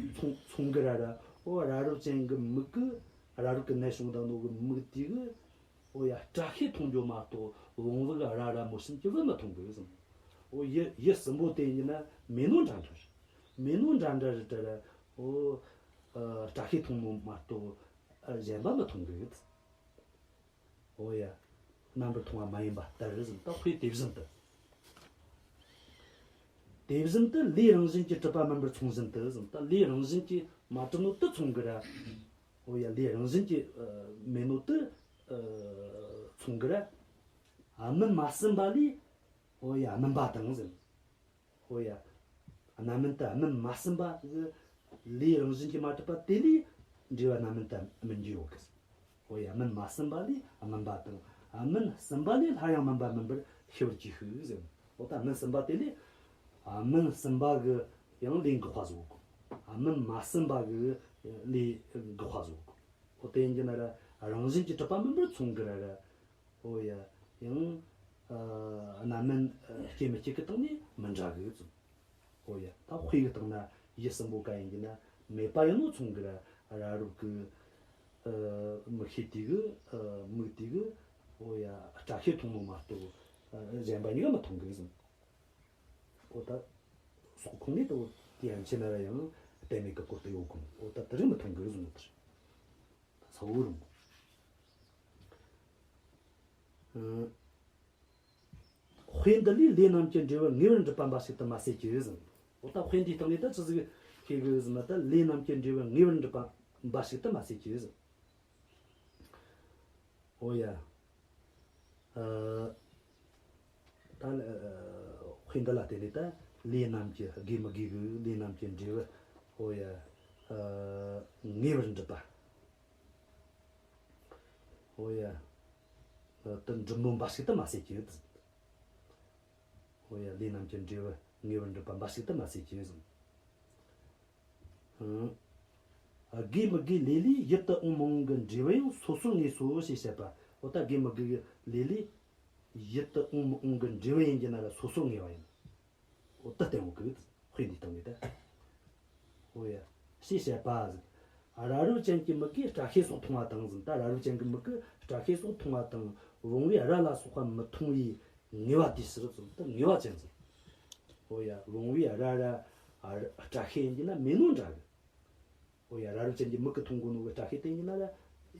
མཚུངས་མཚུངས་གི་ར་ར། འོ་རབ་རིབ་ཅན་གི་མིག་གིས། རབ་རིབ་ཀྱི་ནད་བྱུང་བཏང་ནོ་གི་མིག་དེ་གིས། འོ་ཡ། སྐྲ་ཤད་མཐོང་རྒྱུ་མ་གཏོགས་བུང་བུ་གི་རྭ་ར་མོ་གཤམ་གྱི་བུ་མི་མཐོང་གི་ཟེར། འོ་ཡུལ་ཡུལ་གསུམ་པོ་དེ་ཡིན་ན་མེད་ནོ་འདྲ་འདྲ་རེད། མེད་ནོ་འདྲ་འདྲ་རེད་དྲ་ར། འོ་ཨ་སྐྲ་ཤད་མཐོང་ནོ་མ་གཏོགས་ཨ་གཞན་པ་མི་མཐོང་གི་ཟེར། འོ་ཡ། རྣམ་པར་མཐོང་བ་མ་ཡིན་པ་ལྟར་ཟེར། ད་དཔེ་དེ་བཞིན་དུ། དེ་བཞིན་དུ་ལས་རང་བཞིན་གྱིས་གྲུབ་པ་མིན་པར་མཚུངས་བཞིན་དུ་ཟེར། ད་ལས་རང་བཞིན་གྱིས་མ་གྲུབ་ནོ་དེ་མཚུངས་གི་ར། འོ་ཡ། ལས་རང་བཞིན་གྱིས་ཨ་མེད་ནོ་དེ་ཨ་མཚུངས་གི་ར། ཨ་སྨིན་མ་ཟིན་པ་ལས། འོ་ཡ། སྨིན་པ་དང་ཟེར། འོ་ཡ། རྣམ་སྨིན་དེ་སྨིན་མ་ཟིན་པ་གི་ལས་རང་བཞིན་གྱིས་མ་གྲུབ་པ་དེ་ལས་འབྲས་བུ་རྣམ་སྨིན་དེ་སྨིན་རྒྱུ་ཡོད་གི། འོ་ཡ། སྨིན་མ་ཟིན་པ་ལས་སྨིན་པ་དང་། སྨིན་ཟིན་པ་ལས་སླར་ཡང་སྨིན་པ་མིན་པར་ཤེས་པར་གྱིས་ཤིག་ཟེར། འོ་ད་སྨིན་ཟིན་པ་དེ་ལས། སྨིན་ཟིན་པ་གི་ཡང་ལས་འགགས་པ་བཟོ་གོ། སྨིན་མ་ཟིན་པ་གི་ལས་འགགས་པ་བཟོ་གོ། འོ་དེ་ཡིན་གྱི་ན་ར་རང་བཞིན་གྱིས་གྲུབ་པ་མིན་པར་མཚུངས་གི་ར་ར། འོ་ཡ། ཡང་ཨ་རྣམ་སྨིན་ཨ་སྐྱེ་མི་སྐྱེ་གི་སྟེང་ནས་མི་འདྲ་གི་ཙམ། འོ་ཡ། ད་དཔེ་གི་སྟེང་ན་ཡུལ་གསུམ་པོ་ག་ཡིན་གྱི་ན་མེད་པ་ཡིན་ནོ་མཚུངས་གི་ར། རབ་རིབ་གི་ཨ་མིག་ཤེས་དེ་གི་ཨ་མིག་དེ་གི་ འོ་ཡ། སྐྲ་ཤད་མཐོང་ནོ་མ་གཏོགས་ཨ་གཞན་པ་གཉིས་ཀ་མི་མཐོང་གི་ཟེར། འོ་ད་སོག་ཁོང་ནས་ད་འོ་དེ་ཡན་ཆད་ན་ར་ཡང་གཏན་མེད་གི་སྐོར་དུ་ཡོད་གོ། འོ་ད་དེ་རིགས་མི་མཐོང་གི་ཟེར་ནོ་དེ་རེད། ད་ས་བོ་རུང་། ཨ། དཔེ་འདི་ལས་ལས་རྣམས་ཀྱི་འབྲས་བུ་ངེས་པར་འགྲུབ་པ་འབའ་ཞིག་ཏུ་མ་ཟད་ཀྱི་ཟེར། འོ་ད་དཔེ་འདིའི་སྟེང་ནས་ད་ཆི་ཟིག་ཤེས་གི་ཟེར་ན། ད་ལས་རྣམས་ཀྱི་འབྲས་བུ་ངེས་པར་འགྲུབ་པ་འབའ་ཞིག་ཏུ་མ་ཟད་ཀྱི་ཟེར། འོ་ཡ། ཨ། ད་ལ་ཨ་དཔེ་འདི་ལ་བརྟེན་ནས་ད་ལས་རྣམས་ཀྱི་དགེ་མི་དགེ་གི་ལས་རྣམས་ཀྱི་འབྲས་བུ། འོ་ཡ། ཨ། ངེས་པར་འགྲུབ་པ། འོ་ཡ། ཨ། དེ་འགྲུབ་ནོ་འབའ་ཞིག་ཏུ་མ་ཟད་ཀྱི། འོ་ཡ། ལས་རྣམས་ཀྱི་འབྲས་བུ་ངེས་པར་འགྲུབ་པ་འབའ་ཞིག་ཏུ་མ་ཟད་ཀྱི་ཟེར། ཨང་། དགེ་མི་དགེ་ལས་ལས་ཡིད་དུ་འོང་མི་འོང་གི་འབྲས་བུ་ཡང་སོ་སོར་ངེས་སོ་ཞེས་བཤད་པ། འོ་ད་དགེ་མི་དགེ་གི་ལས་ལས་ཡིད་དུ་འོང་མི་འོང་གི་འབྲས་བུ་ཡིན་གྱི་ན་ར་སོ་སོར་ངེས་པ་ཡིན། འོ་ད་བསྟན་འོང་གི། དཔེ་འདིའི་སྟེང་ནས་ད། འོ་ཡ། ཞེས་བཤད་པ་ཟེར། རབ་རིབ་ཅན་གྱི་མིག་གིས་སྐྲ་ཤད་སོགས་མཐོང་བ་དང་ཟེར། ད་རབ་རིབ་ཅན་གྱི་མིག་གིས་སྐྲ་ཤད་སོགས་མཐོང་བ་དང་། བུང་བའི་རྭ་ལ་སོགས་པ་མི་མཐོང་བའི་ངེས་པ་དེའི་ཕྱིར་ཟེར། ད་ངེས་པ་ཅན་ཟེར། འོ་ཡ། བུང་བའི་རྭ་ར་ཨ་སྐྲ་ཤད་ཡིན་གྱི་ན་མེད་ནོ་འདྲ་གི། འོ་ཡ། རབ་རིབ་ཅན་གྱི་མིག་གིས་མཐོང་གོ་ནོ་གི་སྐྲ་ཤད་དེ་ཡིན་གྱི་ན་ར་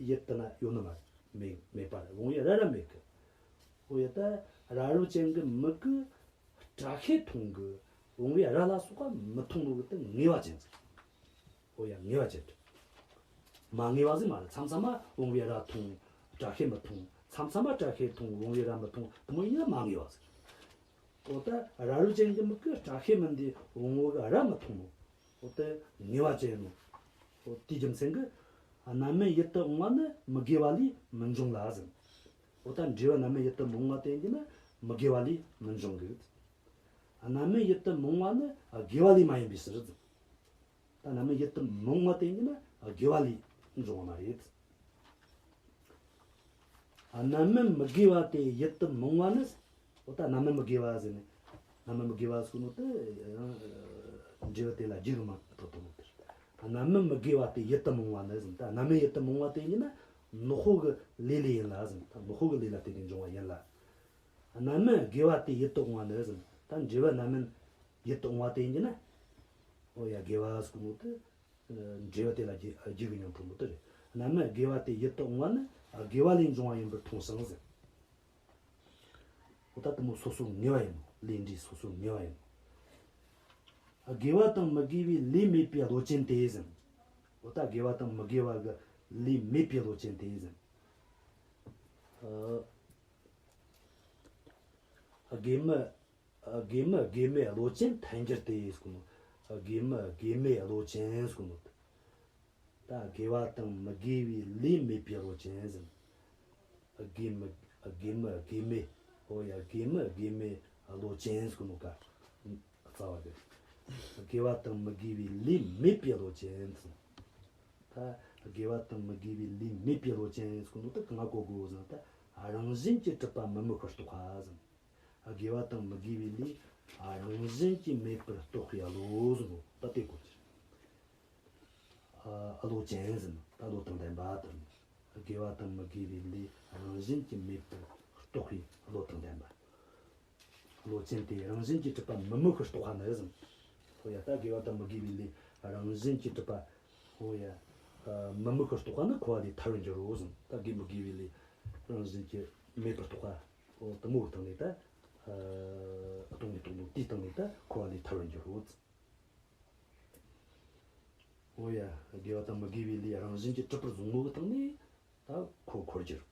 ཡིད་དུ་ན་ཡོད་ནི་མ་རེད། མེད་མེད་པ་རེད། བུང་བའི་རྭ་ར་མེད་གི། འོ་ཡ། ད་རབ་རིབ་ཅན་གྱི་མིག་གིས་སྐྲ་ཤད་མཐོང་གི། བུང་བའི་རྭ་ལ་སོགས་པ་མི་མཐོང་ནོ་གི་དེ་ངེས་པ་ཅན་ཟེར། འོ་ཡ། ངེས་པ་ཅན་རེད། མ་ངེས་པ་ཟིག་མ་རེད། མཚམས་མཚམས་མ་བུང་བའི་རྭ་མཐོང་། སྐྲ་ཤད་མི་མཐོང་། མཚམས་མཚམས་མ་སྐྲ་ཤད་མཐོང་། བུང་བའི་རྭ་མི་མཐོང་། དེ་མོ་ཡིན་ན་མ་ངེས་པ་ཟིག། འོ་ད་རབ་རིབ་ཅན་གྱི་མིག་གིས་སྐྲ་ཤད་མིན་དེ་བུང་བ་གི་རྭ་མི་མཐོང་ནོ། འོ་དེ་ངེས་པ་ཅན་ཡིན་ནོ། འོ་དེའི་རྒྱུ་མཚན་གྱིས་རྣམ་སྨིན་ཡིད་དུ་འོང་བ་ནི་མི་དགེ་བ་ལས་མི་འབྱུང་ལ་ཟེར། འོ་ད་འབྲས་བུ་རྣམ་སྨིན་ཡིད་དུ་མི་འོང་བ་དེ་ཡིན་གྱི་ན་མི་དགེ་བ་ལས་མི་འབྱུང་གི། རྣམ་སྨིན་ཡིད་དུ་མི་འོང་བ་ནི་དགེ་བ་ལས་མ་ཡིན་པའི་ཕྱིར་ཟེར། ད་རྣམ་སྨིན་ཡིད་དུ་མི་འོང་བ་དེ་ཡིན་གྱི་ན་དགེ་བ་ལས་འབྱུང་བ་མ་རེད། རྣམ་སྨིན་མི་དགེ་བ་དེ་ཡིད་དུ་མི་འོང་བ་ནི། འོ་ད་རྣམ་སྨིན་མི་དགེ་བ་ཟེར་ནས། རྣམ་སྨིན་མི་དགེ་བ་ཟེར་ནོ་དེ་ཡང་འབྲས་བུ་དེ་ལ་རྒྱུ་གི་མིང་ཐོགས་ཐུབ་ནོ་དེ་རེད། རྣམ་སྨིན་མི་དགེ་བ་དེ་ཡིད་དུ་མི་འོང་བ་ནི་ཟེར། ད་རྣམ་སྨིན་ཡིད་དུ་མི་འོང་བ་དེ་ཡིན་ན་ནག་པོ་གི་ལས་ལས་ཡིན་ལ་ཟེར། ད་ནག་པོ་གི་ལས་ལ་བརྟེན་ནས་འབྱུང་བ་ཡིན་ལ། རྣམ་སྨིན་དགེ་བ་དེ་ཡིད་དུ་འོང་བ་ནི་ཟེར། ད་འབྲས་བུ་རྣམ་སྨིན་ཡིད་དུ་འོང་བ་དེ་ཡིན་གྱི་ན། འོ་ཡ། དགེ་བ་ཟེར་གོ་ནོ་དེ། འབྲས་བུ་དེ་ལ་རྒྱུ་རྒྱུ་གི་མིང་ཐོགས་ནོ་དེ་རེད། རྣམ་སྨིན་དགེ་བ་དེ་ཡིད་དུ་འོང་བ་ནི་དགེ་བ་ལས་འབྱུང་བ་ཡིན་པར་མཐོང་ཞིང་ཟེར། འོ་ད་དེ་མོ་སོ་སོ་ངེས་པ་ཡིན་ནོ། ལས་འབྲས་སོ་སོ་ངེས་པ་ཡིན་ནོ། དགེ་བ་དང་མི་དགེ་བའི་ལས་མེད་པའི་བློ་ཅན་དེ་ཟེར། འོ་ད་དགེ་བ་དང་མི་དགེ་བ་གི་ལས་མེད་པའི་བློ་ཅན་དེ་ཟེར། ཨ། དགེ་མི་དགེ་མི་དགེ་མེད་བློ་ཅན་ཐལ་འགྱུར་ཏེ་ཟེར་གོ་ནོ། དགེ་མི་དགེ་མེད་བློ་ཅན་ཟེར་གོ་ནོ། ད་དགེ་བ་དང་མི་དགེ་བའི་ལས་མེད་པའི་བློ་ཅན་ཟེར། དགེ་མི་དགེ་མི་དགེ་མེད། འོ་ཡ། དགེ་མི་དགེ་མེད་བློ་ཅན་ཟེར་གོ་ནོ་ག་རྩ་བ་རེད། དགེ་བ་དང་མི་དགེ་བའི་ལས་མེད་པའི་བློ་ཅན་ཟེར། ད་དགེ་བ་དང་མི་དགེ་བའི་ལས་མེད་པའི་བློ་ཅན་ཟེར་གོ་ནོ་ད་གང་གོ་དགོས་ཟེར་ན། ད་རང་བཞིན་གྱིས་གྲུབ་པ་མི་དམིགས་པར་རྟོགས་པ་ཟེར། དགེ་བ་དང་མི་དགེ་བའི་ལས་རང་བཞིན་གྱིས་མེད་པར་རྟོགས་པའི་བློ་ཟེར་ནོ། ད་དེ་གོ་ཅི། ཨ། བློ་ཅན་ཟེར་ནོ། ད་བློ་དང་ལྡན་པ་དང་། དགེ་བ་དང་མི་དགེ་བའི་ལས་རང་བཞིན་གྱིས་མེད་པར་རྟོགས་པའི་བློ་དང་ལྡན་པ། བློ་ཅན་དེ་རང་བཞིན་གྱིས་གྲུབ་པ་མི་དམིགས་པར་རྟོགས་པ་ནི་ཟེར། འོ་ཡ། ད་དགེ་བ་དང་མི་དགེ་བའི་ལས་རང་བཞིན་གྱིས་གྲུབ་པ། འོ་ཡ། ཨ། མི་དམིགས་པར་རྟོགས་པ་ནི་འཁོར་བ་ལས་ཐར་བར་འགྱུར་རོ་ཟེར། ད་དགེ་མི་དགེ་བའི་ལས་རང་བཞིན་གྱིས་མེད་པར་རྟོགས་པ། འོ་དེ་མོ་གི་སྟེང་ནས་ད། ཨ། སྟོང་ཉིད་རྟོགས་ནོ་དེའི་སྟེང་ནས་ད་འཁོར་བ་ལས་ཐར་བར་འགྱུར་རོ། འོ་ཡ། དགེ་བ་དང་མི་དགེ་བའི་ལས་རང་བཞིན་གྱིས་གྲུབ་པར་བཟུང་ནོ་གི་སྟེང་ནས་ད་འཁོར་འཁོར་རྒྱུར།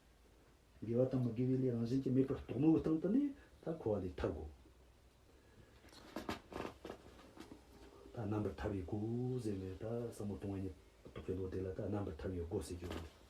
དགེ་བ་དང་མི་དགེ་བའི་ལས་རང་བཞིན་གྱིས་མེད་པར་རྟོགས་ནོ་གི་སྟེང་དུ་ནས་ད་འཁོར་བ་ལས་ཐར་དགོས། ད་རྣམ་པར་ཐར་བའི་སྒོ་ཟེར་ནས། ད་ཟབ་མོ་སྟོང་པ་ཉིད་རྟོགས་པའི་བློ་དེ་ལ་ད་རྣམ་པར་ཐར་བའི་སྒོ་ཟེར་རྒྱུ་རེད།